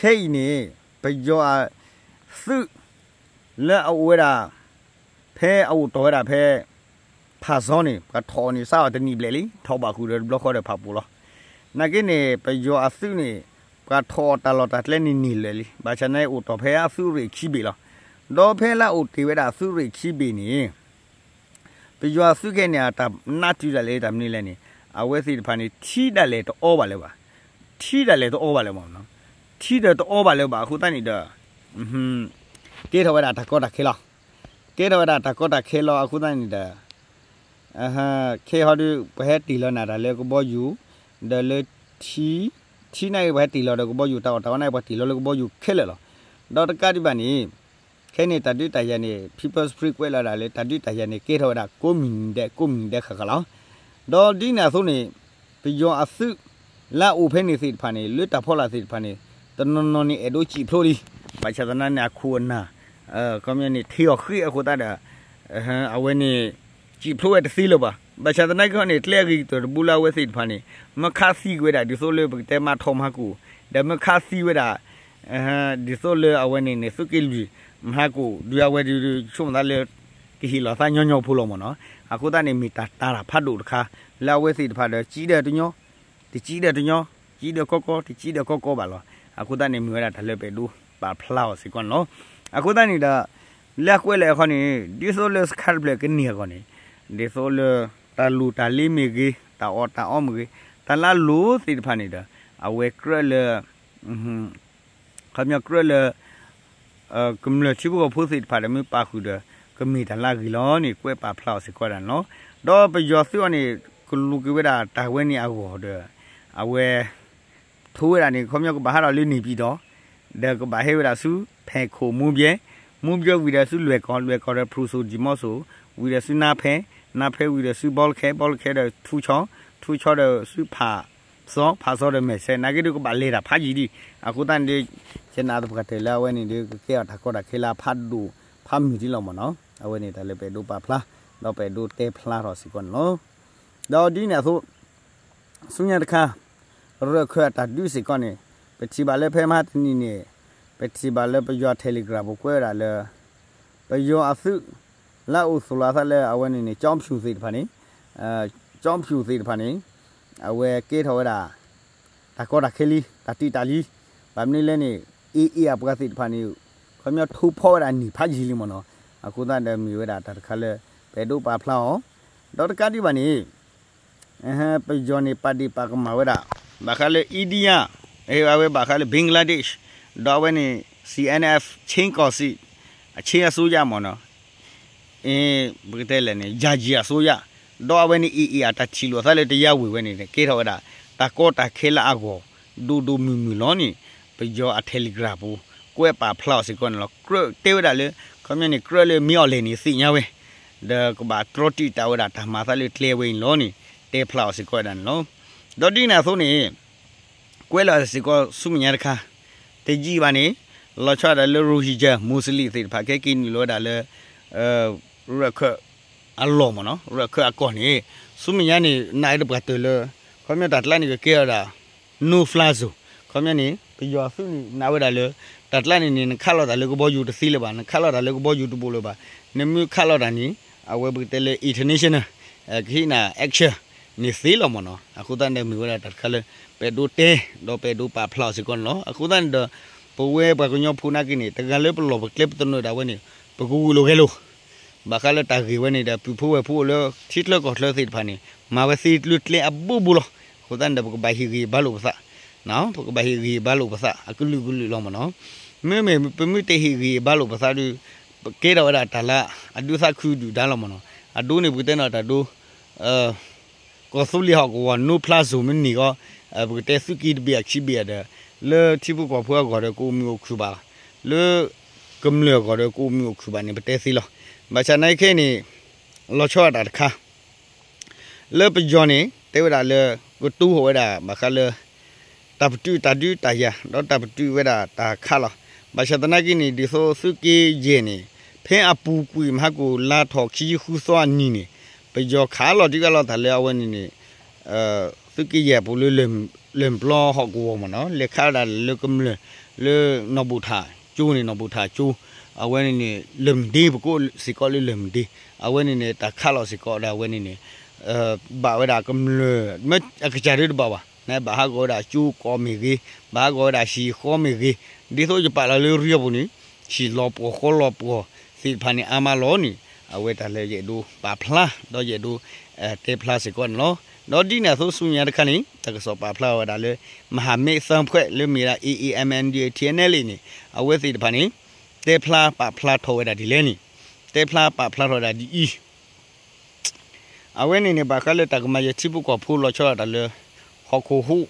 ခဲအံၤန့ၣ် ပယီၤအသုး လၢအအိၣ်ဝဲဒၣ် ဖဲအအိၣ်တီၢ်ဝဲဒၣ်ဖဲ ဖၣ်စီန့ၣ် ပှၤထီၣ်အီၤန့ၣ် စးအီၤတနံၣ်ဘျဲၣ်လံ, ထီၣ်ဘၣ်ဃုာ်ဒီးတဘျီဃီဒီးဖၣ်ပူၤလီၤ. နာ်က့န့ၣ် ပယီၤအသုးန့ၣ် ပှၤထီၣ်အီၤတၢ်လီၢ်တၢ်ကျဲန့ၣ်န့ၢ်လၢာ်လံ, ဘၣ်ဆၣ်န့ၣ်အိၣ်တီၢ်ဖဲအသုးရ့ၣ်ခံဘ့ၣ်လီၤ. ဒီးဖဲလၢအအိၣ်တ့ၢ်ဝဲဒၣ်အသုးရ့ၣ်ခံဘ့ၣ်န့ၣ် ပယီၤအသုးခဲန့ၣ် အတၢ်နးတုၤဒၣ်လဲာ်တၢ်မနုၤလဲၣ်န့ၣ် အဝဲသ့ၣ်တဖၣ်န့ၣ် ထံဒၣ်လဲာ်တအီဘၣ်လၢၤဘၣ်, ထံဒၣ်လဲာ်တအီဘၣ်လၢၤဘၣ်, ထံဒီးတအီဘၣ်လၢၤဘၣ်အဃိသတးန့ၣ်ဒီး ကဲထီၣ်ဝဲဒၣ်တၢ်ကီတၢ်ခဲလီၤ. ကဲထီၣ်ဝဲဒၣ်တၢ်ကီတၢ်ခဲလီၤအဃိသတးန့ၣ်ဒီး ခဲဟီဒုး ပှၤဟဲတ့ၢ်လီၤနၤတၢ်လၢကဘီယူၤ, ဒီးလၢထံ, ထံန့ၣ်ပှၤဟဲတ့ၢ်လီၤဒီးကဘီယူၤ တၢ်အီၣ်တၢ်အီန့ၣ် ပှၤတ့ၢ်လီၤလၢကဘီယူၤခဲလၢာ်လီၤ. ဒီးတကးဒံးဘၣ်န့ၣ် ခဲန့ၣ်တၢ်ဒုးတၢ်ယၤန့ၣ် People's Spring ကွဲးလီၤဒၣ်လၢတၢ်ဒုးတၢ်ယၤန့ၣ် ကဲထီၣ်ဝဲဒၣ်ကိးမုၢ်နံၤဒဲး ကိးမုၢ်နံၤဒဲးဃၣ်ဃၣ်လီၤ. ဒီးဒ်န့ၣ်အသိးန့ၣ် ပယီၤအသုး လၢအအိၣ်ဖဲန့ၣ်သ့ၣ်တဖၣ်န့ၣ် လၢတၢ်ဖီလာ်သ့ၣ်တဖၣ်န့ၣ် တနီၤနီၤန့ၣ်အဲၣ်ဒိးစံၣ်ဖျိလံ, ဘၣ်ဆၣ်သနာ်န့ၣ် အခိၣ်အနၢ် ခီပညီန့ၣ် ထံအီၤဃ့အဃိသတးဒီး အဝဲန့ၣ် စံၣ်ဖျိဝဲတသ့လၢၤဘၣ်. ဘၣ်ဆၣ်သနာ်က့န့ၣ် ကျဲအဂ့ၤကတၢၢ်တဘိလၢအဝဲသ့ၣ်တဖၣ်န့ၣ် မ့ၢ်ခးသံကွံာ်ဝဲဒၣ် ဒ်သိးလၢပကတဲမၤထီၣ်မၤကိၣ်, ဒီးမ့ၢ်ခးသံဝဲဒၣ် ဒ်သိးလၢအဝဲန့ၣ်န့ၣ် သုးက့လွံၢ် မၤကိၣ် ဒုးအဝဲဒုး ဆိကမိၣ်သးလၢ ကဟ့ၣ်လီၤသးညီညီဖိလီၤမ့ၢ်နီၤ. အဃိသတးန့ၣ် မ့ၢ်တၢ်တာ်တၢ်ဖးဒိၣ်တခါ လၢအဝဲသ့ၣ်တဖၣ်ဒီး စံၣ်ဒီးတညီ တစံၣ်ဒီးတညီ, စံၣ်ဒီးကီကီ တစံၣ်ဒီးကီကီဘၣ်လီၤ. အဃိသတးန့ၣ် မ့ၢ်ဝဲဒၣ်တၢ်လၢပအဲၣ်ဒိးပာ်ဖျါအီၤစ့ၢ်ကီးန့ၣ်လီၤ. အဃိသတးန့ၣ်ဒီး လၢအကွဲးလၢာ်အခီန့ၣ် ဒ်သိးလၢစခါတဖျၢၣ်ကန့ၢ်အဂီၢ်န့ၣ် ဒ်သိးလၢ တၢ်လိၣ်တၢ်လ့မ့ၢ်ဂ့ၤ, တၢ်အီၣ်တၢ်အီမ့ၢ်ဂ့ၤ, တၢ်လၢအလိၣ်သ့ၣ်တဖၣ်န့ၣ်ဒီး အဝဲကြၢးလၢ ခီပညီကြၢးလၢ ကမျၢၢ်ထံဖိကီၢ်ဖိသ့ၣ်တဖၣ်ဒီးမ့ၢ်ပာ်ဃုာ်ဒီး ကမ့ၢ်တၢ်လၢအဂ့ၤလီၤန့ၣ် ကွဲးပာ်ဖျါအီၤစ့ၢ်ကီးဒၣ်န့ၣ်လီၤ. ဒီးပယီၤသုးအီၤန့ၣ် ကလူၤက့ၤဝဲဒၣ်တၢ်ဝဲန့ၣ်အဂီၢ်ဒီး အဝဲ ထိဝဲဒၣ်န့ၣ် ခီပညီကဘၣ်ဟးထီၣ်လၢန့ၣ်ပံၤဒီး ဒီးကဘၣ်ဟဲဝဲဒၣ်ဆူ ဖဲးခိၣ်မူဘျဲၣ်, မူဘျဲၣ်ဝံၤဒီးဆူလွဲၢ်ကီၢ်, လွဲၢ်ကီၢ်ဒီးဖရူစိၤဒံၣ်မီစိၤ, ဝံၤဒီးဆူနါဖဲ, နါဖဲဝံၤဒီးဆူဘီလခဲ, ဘီလခဲဒီးထူဆီ, ထူဆီဒီးဆူဖး စီၤဖးစီၤဒီးမဲာ်ဆှဲ နာ်က့ဒုးကဘၣ်လဲၤတၢ်ဖးယံာ်ဒံး အဃိသတးန့ၣ်ဒုး ယနာ်သပှၢ်တၢၢ်လၢအဝဲန့ၣ်ဒုး ကကဲအီၤတၢ်ကီတၢ်ခဲလၢအဖးဒိၣ်ဖးမုၢ်ဒံးလီၤမ့ၢ်နီၤ အဝဲန့ၣ်တၢ်လၢပအဲၣ်ဒိးပာ်ဖျါ ဒီးပအဲၣ်ဒိးတဲဖျါထီၣ်စ့ၢ်ကီးန့ၣ်လီၤ. ဒီးဒ်န့ၣ်အသိး ဆူညါတခါ ရၢၢ်ခၢၣ်အတၢ်ဒုးစ့ၢ်ကီးန့ၣ် ပထံၣ်ဘၣ်လၢဖဲမဟါတနံၤန့ၣ် ပထံၣ်ဘၣ်လၢပယီၤ Telegram ပူၤကွဲးဝဲဒၣ်လၢ ပယီၤအသုး လၢအအိၣ်သူၣ်လီၤအသးလၢအဝဲန့ၣ်န့ၣ် ကၠီဖၠူၣ်သ့ၣ်တဖၣ်န့ၣ် ကၠီဖၠူၣ်သ့ၣ်တဖၣ်န့ၣ် အဝဲကဲထီၣ်ဝဲဒၣ် တၢ်ကီတၢ်ခဲလံ တၢ်တံာ်တာ်လံ ဘၣ်မနုၤလဲၣ်န့ၣ် AA အပှၤသ့ၣ်တဖၣ်န့ၣ် ခီပညီထိးဖီဝဲဒၣ်နံၣ်ဖးယံာ်လံမ့ၢ်နီၤ အဃိသတးဒီးမ့ၢ်ဝဲဒၣ်တၢ်တခါလၢ ပအဲၣ်ဒိးပာ်ဖျါအီၤ ဒီးတကးဒံးဘၣ်န့ၣ် ပယီၤန့ၣ် ပာ်ဒ့ၣ်ပာ်ကမၣ်ဝဲဒၣ် ဘၣ်ဃးလၢ India အဝဲဘၣ်ဃးလၢ Bangladesh ဒီးအဝဲန့ၣ် C N F ချင်းကောင်စီ အ ချင်းအစိုးရ မ့ၢ်နီၤ ပကတဲလဲၣ်န့ၣ် ယာယီအစိုးရ ဒီးအဝဲန့ၣ် AA အတၢ်ထံၣ်လိာ်သးလၢတယါဝ့ၤဝဲန့ၣ် ကဲထီၣ်ဝဲဒၣ် တၢ်ကီတၢ်ခဲလၢအဂီၢ် ဒိၣ်ဒိၣ်မုၢ်မုၢ်လီၤန့ၣ် ပယီၤအ Telegram ပူၤ ကွဲးပာ်ဖျါအီၤစ့ၢ်ကီးန့ၣ်လီၤ. ကြၢးတဲဝဲဒၣ်လၢ ခီပညီန့ၣ် ကြၢးလၢမ့ၢ်အီၤလဲၣ်န့ၣ်သ့ၣ်ညါဝဲ ဒီးကဘၣ်တြီတံာ်တာ်ဝဲဒၣ်တၢ်မၤအသးလၢကျဲဝဲအံၤန့ၣ်လီၤန့ၣ် တဲဖျါအီၤစ့ၢ်ကီးဝဲဒၣ်န့ၣ်လီၤ. ဒီးဒ်န့ၣ်အသိးန့ၣ် ကွဲးလီၤစ့ၢ်ကီးဆူမဲာ်ညါတခါ တယံာ်ဘၣ်န့ၣ် လီၤဆီဒၣ်တၢ်လၢ Rohingya Muslim သ့ၣ်တဖၣ် ကဟဲက့ၤနုာ်လီၤဝဲဒၣ်လၢ ရၢၢ်ခၢၣ်အလီၢ်မ့ၢ်နီၤ ရၢၢ်ခၢၣ်အကီၢ်န့ၣ် ဆူမဲာ်ညါန့ၣ် နာ်အံၤတပှၢ်တၢၢ်လၢ ခီပညီတၢ်ကျါန့ၣ်ကကဲဝဲဒၣ် no fly zone ခီပညီန့ၣ် ပယီၤသုးန့ၣ်နာ်ဝဲဒၣ်လၢ တၢ်ကျါန့ၣ်န့ၣ် နခးလီၤတၢ်လၢကဘီယူၤတသ့လၢၤဘၣ် နခးလီၤတၢ်လၢကဘီယူၤတဘိးလၢၤဘၣ် နမ့ၢ်ခးလီၤတၢ်န့ၣ် အဝဲပကတဲလၢ international ကဟ့ၣ်နၤ action န့ၣ်သ့လီၤမ့ၢ်နီၤ အဃိသတးန့ၣ်မ့ၢ်ဝဲဒၣ်တၢ်တခါလၢ ပအဲၣ်ဒိးတဲ ဒီးပအဲၣ်ဒိးပာ်ဖျါအီၤစ့ၢ်ကီးန့ၣ်လီၤ. အဃိသတးန့ၣ်ဒီး ပဝဲပှၤကညီဖိနာ်က့န့ၣ် တဂၤလၢပလီၢ်ပကျဲပသနၢၣ်ဒၣ်ဝဲန့ၣ် ပကဂုာ်လိာ်ဂဲၤလိာ် ဘၣ်ဃးလၢတၢ်ဂ့ၢ်ဝဲန့ၣ်ဒီး ပုၢ်ဖိဝဲၢ်ဖိအိၣ်လၢထံချၢကီၢ်ချၢသ့ၣ်တဖၣ်န့ၣ် မၤဝဲသ့လၢကျဲအဘိဘိလီၤ. အဃိသတးန့ၣ်ဒီး ပကဘၣ်ဟ့ၣ်ဂံၢ်ဘါလိာ်ပသး ပကဘၣ်ဟ့ၣ်ဂံၢ်ဘါလိာ်ပသး အကလုာ်ကလုာ်လီၤမ့ၢ်နီၤ. မ့မ့ၢ်ပမ့ၢ်တဟ့ၣ်ဂံၢ်ဘါလိာ်ပသးဒီး ပကဲထီၣ်ဝဲဒၣ်တၢ်လၢအဒုးသးခုဒုၣ်ဒါလီၤမ့ၢ်နီၤ. အဒိန့ၣ် ပကတဲနီၤတၢ်ဒိ ကီၢ်သူလ့ၤဟီၣ်ကဝီၤ no fly zone မ့ၢ်န့ၢ်ဃီ ပကတဲသုးက့တဘ့ၣ်အခံဘ့ၣ်ဒီး လၢထံဖိကီၢ်ဖိအဂီၢ်ဒီးကအိၣ်မုာ်အိၣ်ခုၣ်ဘၣ်, လၢကမျၢၢ်အဂီၢ်ဒီးကအိၣ်မုာ်အိၣ်ခုၣ်ဘၣ်န့ၣ် ပတဲသ့လီၤ. ဘၣ်ဆၣ်နာ်က့ခဲအံၤန့ၣ် လီၤဆီဒၣ်တၢ်တခါ လၢပယီၤန့ၣ် တဲဝဲဒၣ်လၢ ကတိၤဟီၣ်ဝဲဒၣ် ဘၣ်ဃးလၢ တၢ်ပတုာ်တၢ်ဒုးတၢ်ယၤ ဒီးတၢ်ပတုာ်ဝဲဒၣ်တၢ်ခးလီၤ. ဘၣ်ဆၣ်သနာ်က့န့ၣ် ဒ်သိးသုးက့ယဲၢ်န့ၣ် ဖဲအပူၤကွံာ်မဟါကိၣ်လါထီၣ်ခံဆံဃုသီအနံၤန့ၣ် ပယီၤခးလီၤတံၢ်ကလီၤတၢ်လၢအဝဲန့ၣ်န့ၣ် သုးက့ယဲၢ်အပူၤလၢ လၢၢ်ပျီဟီၣ်ကဝီၤမ့ၢ်နီၤ လဲၤခးဝဲဒၣ်လၢကမျၢၢ် လၢနီၢ်ဘူၣ်ထၣ်ကၠိန့ၣ် နီၢ်ဘူၣ်ထၣ်ကၠိ အဝဲန့ၣ်န့ၣ် လၢၢ်မုၢ်ဒ့ ပကိးစ့ၢ်ကီးလၢလၢၢ်မုၢ်ဒ့ အဝဲန့ၣ်န့ၣ် တၢ်ခးလီၤစ့ၢ်ကီးဒီးအဝဲန့ၣ်န့ၣ် ဘၣ်ဝဲဒၣ်ကမျၢၢ် မ့ၢ်အကစၢ်ဒၣ်တဘၣ်ဘၣ် နဘၣ်ဟးဂီၤဝဲဒၣ်ကၠိကိးမ့ၢ်ဂ့ၤ ဘၣ်ဟးဂီၤဝဲဒၣ်ဟံၣ်ဃီမ့ၢ်ဂ့ၤ ဒ်သိးယပာ်လီၤလၢရံအပူၤန့ၣ် ဟံၣ်လီၤပှီၢ်ဃီလီၤပှီၢ်သ့ၣ်တဖၣ်န့ၣ် အါမးလီၤန့ၣ် အဝဲတၢ်လၢယအဲၣ်ဒိးပာ်ဖျါ ဒီးယအဲၣ်ဒိး တဲဖျါစ့ၢ်ကီးန့ၣ်လီၤ. ဒီးဒ်န့ၣ်အသိးဆူညါတခါန့ၣ် တၢ်ကစီၣ်ပာ်ဖျါဝဲဒၣ်လၢ မဟာမိတ်သုံးဖွဲ့ လၢမ့ၢ်ဝဲဒၣ် A A M N D A T N L A န့ၣ် အဝဲသ့ၣ်တဖၣ်န့ၣ် တဲဖျါပာ်ဖျါထီၣ်ဝဲဒၣ်ဒ်လဲၣ်န့ၣ် တဲဖျါပာ်ဖျါထီၣ်ဝဲဒၣ်ဒ်အံၤ အဝဲန့ၣ်န့ၣ် ဘၣ်ဃးလၢတၢ်ကမၤယဲၢ်ထံဖိကီၢ်ဖိလီၤဆီဒၣ်တၢ်လၢ ဟီၣ်ခိၣ်ဟူး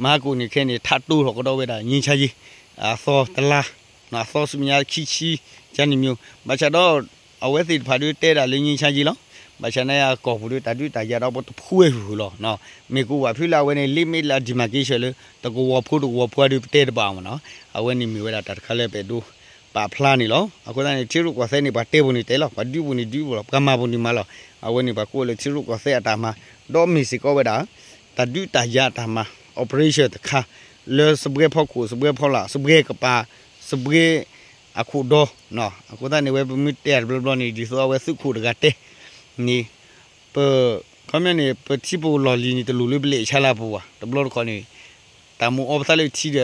မဟါကိၣ်န့ၣ်ခဲအံၤန့ၣ် ထးတိၢ်ထီၣ်ကဒီးဝဲဒၣ် ငြိမ်းချမ်းရေး အသီတလါ အသီဆူမဲာ်ညါခံဆံ ကန့ၣ်မ့ၢ် ဘၣ်ဆၣ်ဒီး အဝဲသ့ၣ်တဖၣ်ဒုးတဲဒၣ်လၢ ငြိမ်းချမ်းရေး လီၤ. ဘၣ်ဆၣ်န့ၣ်အကီၢ်ပူၤဒုးတၢ်ဒုးတၢ်ယၤဒီးပတဖှဲးဟုၣ်လီၤ. မ့ၢ်ကဝီၤဖုလၢအဝဲန့ၣ် လ့မ့ၢ်လၢအ demarcation လၢ တကဝီၤဖိတကဝီၤဖိဒုးပတဲတဘၣ်မ့ၢ်နီၤ. အဝဲန့ၣ်မ့ၢ်ဝဲဒၣ်တၢ်တခါလၢပအဲၣ်ဒိး ပာ်ဖျါန့ၣ်လီၤ. အဃိသတးန့ၣ် ထံရူၢ်ကီၢ်သဲးန့ၣ် ပှၤတဲပူၤန့ၣ်တဲလီၤ, ပှၤဒုးပူၤန့ၣ်ဒုးပူၤလီၤ, ပှၤမၤပူၤန့ၣ်မၤလီၤ. အဝဲန့ၣ်ပှၤကိးလၢထံရူၢ်ကီၢ်သဲးအတၢ်မၤ, ဒီးမ့ၢ်စ့ၢ်ကီးဝဲဒၣ် တၢ်ဒုးတၢ်ယၤအတၢ်မၤ operation တခါ လၢစပွဲဖီခိၣ် စပွဲဖီလာ် စပွဲကပၤ စပွဲအခိၣ်ဒီ အဃိသတးန့ၣ်ဝဲပမ့ၢ်တဲတဘျီဘျီန့ၣ် ဒ်သိးအဝဲသုးခိၣ်တဂၤတဲန့ၣ် ပ ခီပညီန့ၣ် ပထံပလီၢ်လံၤန့ၣ် တလိၣ်လၢပလဲၤဆါလၢပူၤဘၣ်. တဘျီတခီၣ်န့ၣ် တၢ်မ့ၢ်အီပသးလၢထံဒီး ထံမ့ၢ်လီၤသံလၢာ်န့ၣ်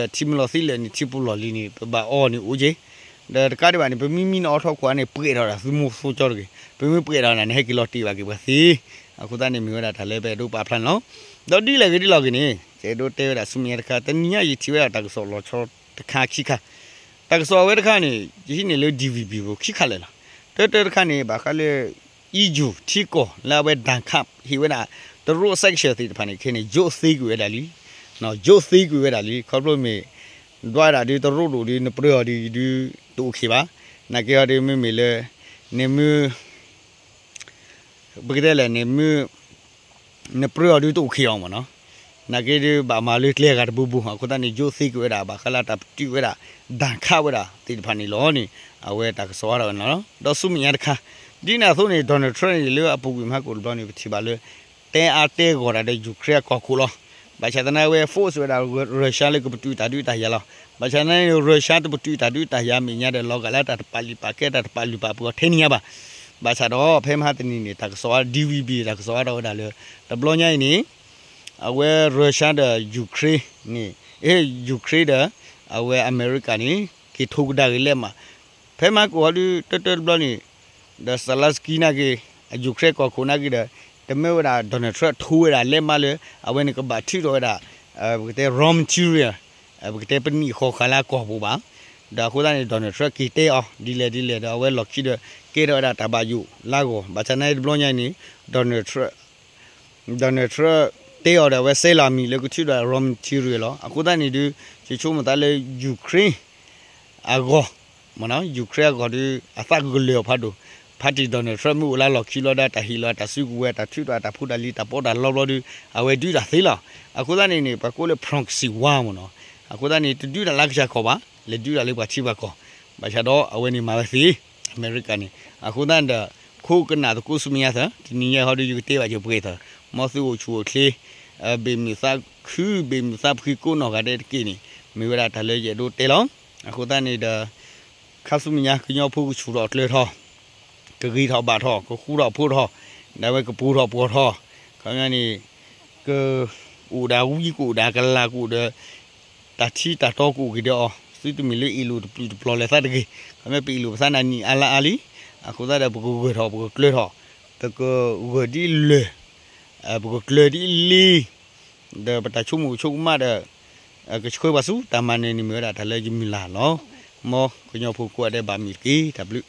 ထံပလီၢ်လံၤန့ၣ် ပဘၣ်အီန့ၣ်အိၣ်က့ၤ. ဒီးတကးဒံးဘၣ်န့ၣ် ပမ့ၢ်မံနအီထီၣ်ခိၣ်န့ၣ် ပှဲၤထီၣ်ဒၣ်သုမိၢ်သိကၠီတဂ့ၤ, ပမ့ၢ်ပှဲၤထီၣ်ဒၣ်န့ၣ် ဟဲက့ၤလီၤတ့ၢ်ဘၣ်က့ၤပှၤသ့. အဃိသတးန့ၣ်မ့ၢ်ဝဲဒၣ်တၢ်လၢပအဲၣ်ဒိးပာ်ဖျါန့ၣ်လီၤ. ဒီးဒ်လဲၣ်ဂ့ၤဒ်လဲၣ်ဂ့ၤန့ၣ် ယအဲၣ်ဒိးတဲဝဲဒၣ်ဆူမဲာ်ညါတခါ, တနံၤညါယထံၣ်ဝဲဒၣ်တၢ်ကစီၣ်လီၤဆီတခါခံခါ တၢ်ကစီၣ်အဝဲတခါန့ၣ် ယဟံးန့ၢ်လၢ D V B ပူၤခံခါလၢာ်လီၤ. တၢတၢတခါန့ၣ် ဘၣ်ဃးလၢ E U ထံကီၢ်လၢအဝဲဒၣ်ခးဟ့ၣ်ဝဲဒၣ် တရူး sanction သ့ၣ်တဖၣ်န့ၣ် ခဲအံၤန့ၣ် ယိးသ့ကွံာ်ဝဲဒၣ်လံ, ယိးသ့ကွံာ်ဝဲဒၣ်လံ. ခီဖျိမ့ၢ် ဒွးဒၣ်ဒုးတရူးဒိၣ်ဒုး နပြၢအီၤဒုး ဒုးတအိၣ်ခံဘၣ်. နာ်က့အီၤဒုး မ့မ့ၢ်လၢ နမ့ၢ် ပကတဲလဲၣ်န့ၣ် မ့ၢ် နပြၢအီၤဒုးတအိၣ်ခံအီၤမ့ၢ်နီၤ. နာ်က့ဒုးဘၣ်မၤလၢကျဲအဂၤတဘိဘိ အဃိသတးန့ၣ် ယိၣ်သ့က့ၤဝဲဒၣ် ဘၣ်ဃးလၢတၢ်ပတုာ်ဝဲဒၣ် ဒၣ်ခးဝဲဒၣ်သ့ၣ်တဖၣ်န့ၣ်လီၤန့ၣ် အဝဲတၢ်ကစီၣ်အါထီၣ်ဝဲန့ၣ်လီၤ. ဒီးဆူမဲာ်ညါတခါ ဒ်န့ၣ်အသိးန့ၣ် Donald Trump န့ၣ် လၢအပူၤကွံာ်မဟါကိၣ်တဘျီန့ၣ် ပထံၣ်ဘၣ်လၢ တဲအါတဲဂီၢ်တၢ်ဒီး Ukraine အကီၢ်ခိၣ်လီၤ. ဘၣ်ဆၣ်သနာ်က့ ဝဲ force ဝဲဒၣ် Russia လၢကပတုာ်တၢ်ဒုးတၢ်ယၤလီၤ. ဘၣ်ဆၣ်သနာ်က့ Russia တပတုာ်တၢ်ဒုးတၢ်ယၤမဲာ်ညါဒီး လီၤဂာ်လၢတၢ်တပာ်လုၢ်ပာ်ကဲ တၢ်တပာ်လုၢ်ပာ်ပှ့ၤအီၤထဲန့ၣ်ညါဘၣ်. ဘၣ်ဆၣ်ဒီး ဖဲမဟါတနံၤန့ၣ် တၢ်ကစီၣ်အါ D V B တၢ်ကစီၣ်အါထီၣ်ဝဲဒၣ်လၢ တဘျီညါအံၤန့ၣ် အဝဲ Russia ဒီး Ukraine န့ၣ် အ့ Ukraine ဒီး အဝဲအမဲရကၤန့ၣ် က့ၤထိကဒါက့ၤလဲၣ်မး ဖဲမဟါကိၣ်ဟီဒုး တၢတၢတဘျီန့ၣ် ဒီး Zelenskyy နာ်က့ အ Ukraine ကီၢ်ခိၣ်နာ်က့ဒီး တမ့ၢ်ဝဲဒၣ် Donald Trump ထိဝဲဒၣ်လဲၣ်မးလၢ အဝဲန့ၣ်ကဘၣ်ထုးထီၣ်ဝဲဒၣ် ပကတဲ raw material ပကတဲပနံာ်ဃီၤဃာ်လၢအကီၢ်ပူၤဘၣ်. ဒီးအဃိသတးန့ၣ် Donald Trump က့ၤတဲအီၤ ဒ်လဲၣ်ဒ်လဲၣ်ဒီး အဝဲလီၢ်ခံဒီး ကဲထီၣ်ဝဲဒၣ်တၢ်ဘၣ်ယိၣ်လၢအဂီၢ် ဘၣ်ဆၣ်သနာ်က့တဘျီညါအံၤန့ၣ် Donald Trump Donald Trump တဲအီၤဒီးအဝဲစဲလီၤအမံၤလၢကထုးဒီး raw material လီၤ. အဃိသတးန့ၣ်ဒုး ယဆိကမိၣ်သးလၢ Ukraine အဂီၢ် Ukraine အဂီၢ်ဒုး အသးကကလၢၤအီၤဖးဒိၣ် ဖါတံၢ် Donald Trump မ့ၢ်အိၣ်လၢလီၢ်ခံလီၤဒီး တၢ်ဟ့ၣ်လီၤတၢ်စုကဝဲၤ တၢ်ထုးထီၣ်တၢ်ဖိတၢ်လံၤ တၢ်ပီးတၢ်လီဘျီဒုး အဝဲဒုးတၢ်သ့လီၤ. အဃိသတးန့ၣ်န့ၣ် ပှၤကိးလၢ proxy war မ့ၢ်နီၤ. အဃိသတးန့ၣ် တဒုးတၢ်လၢကစၢ်ခီၣ်ဘၣ် လဲၤဒုးတၢ်လၢပှၤထံပှၤကီၢ် ဘၣ်ဆၣ်ဒီးအဝဲန့ၣ်မၤဝဲသ့ အမဲရကၤန့ၣ်. အဃိသတးဒီး ခိကနၣ်သကိးဆူမဲာ်ညါသၢ တနံၤညါဟီဒုး ယကတဲဘၣ်ယပှဲၤသၢ မ်သုအိၣ်ဆူၣ်အိၣ်ချ့ ဘ့ၣ်မုာ်သးခု ဘ့ၣ်မုာ်သးဖှံကိးနီၢ်ဂၤဒဲးတက့ၢ်န့ၣ် မ့ၢ်ဝဲဒၣ်တၢ်လၢယအဲၣ်ဒိးတဲလီၤ. အဃိသတးန့ၣ်ဒီး ခါဆူမဲာ်ညါ ကညီဖိကဆူၣ်ထီၣ်ကျၢၤထီၣ် ကဂ့ၤထီၣ်ဘၣ်ထီၣ် ကဃူထီၣ်ဖိးထီၣ် ဒ်ဝဲကပူၤထီၣ်ပှီၢ်ထီၣ် ခီပညီန့ၣ် ကအိၣ်ဒီးဝံ ကအိၣ်ဒီးကလၤ ကအိၣ်ဒီး တၢ်ထံတၢ်တီကအိၣ်က့ၤဒီးအီၤ သုတမ့ၢ်လၢအ့ၣ်လိာ်တပျုာ်တပျီၤလၢၤသးတဂ့ၤ. ခီပညီပအ့ၣ်လိာ်ပသးနၤနံၣ်အါလါအါလံ. အဃိသတးဒီး ပကဂၢၢ်ထီၣ် ပကကျၢၤထီၣ် ပကဂၢၢ်ဒ်လၢၢ် ပကကျၢၤဒ်လ့ ဒီးပတၢ်ဆိကမိၣ်ဆိကမးဒီး ကဆှၢပှၤဆူတၢ်မၤနၢၤန့ၣ်မ့ၢ်ဝဲဒၣ်တၢ်လၢယမုၢ်လၢ်လီၤ. မ်ကညီဖိကိးဂၤဒဲးဘၣ်မုာ်တက့ၢ် တၢ်ဘျုး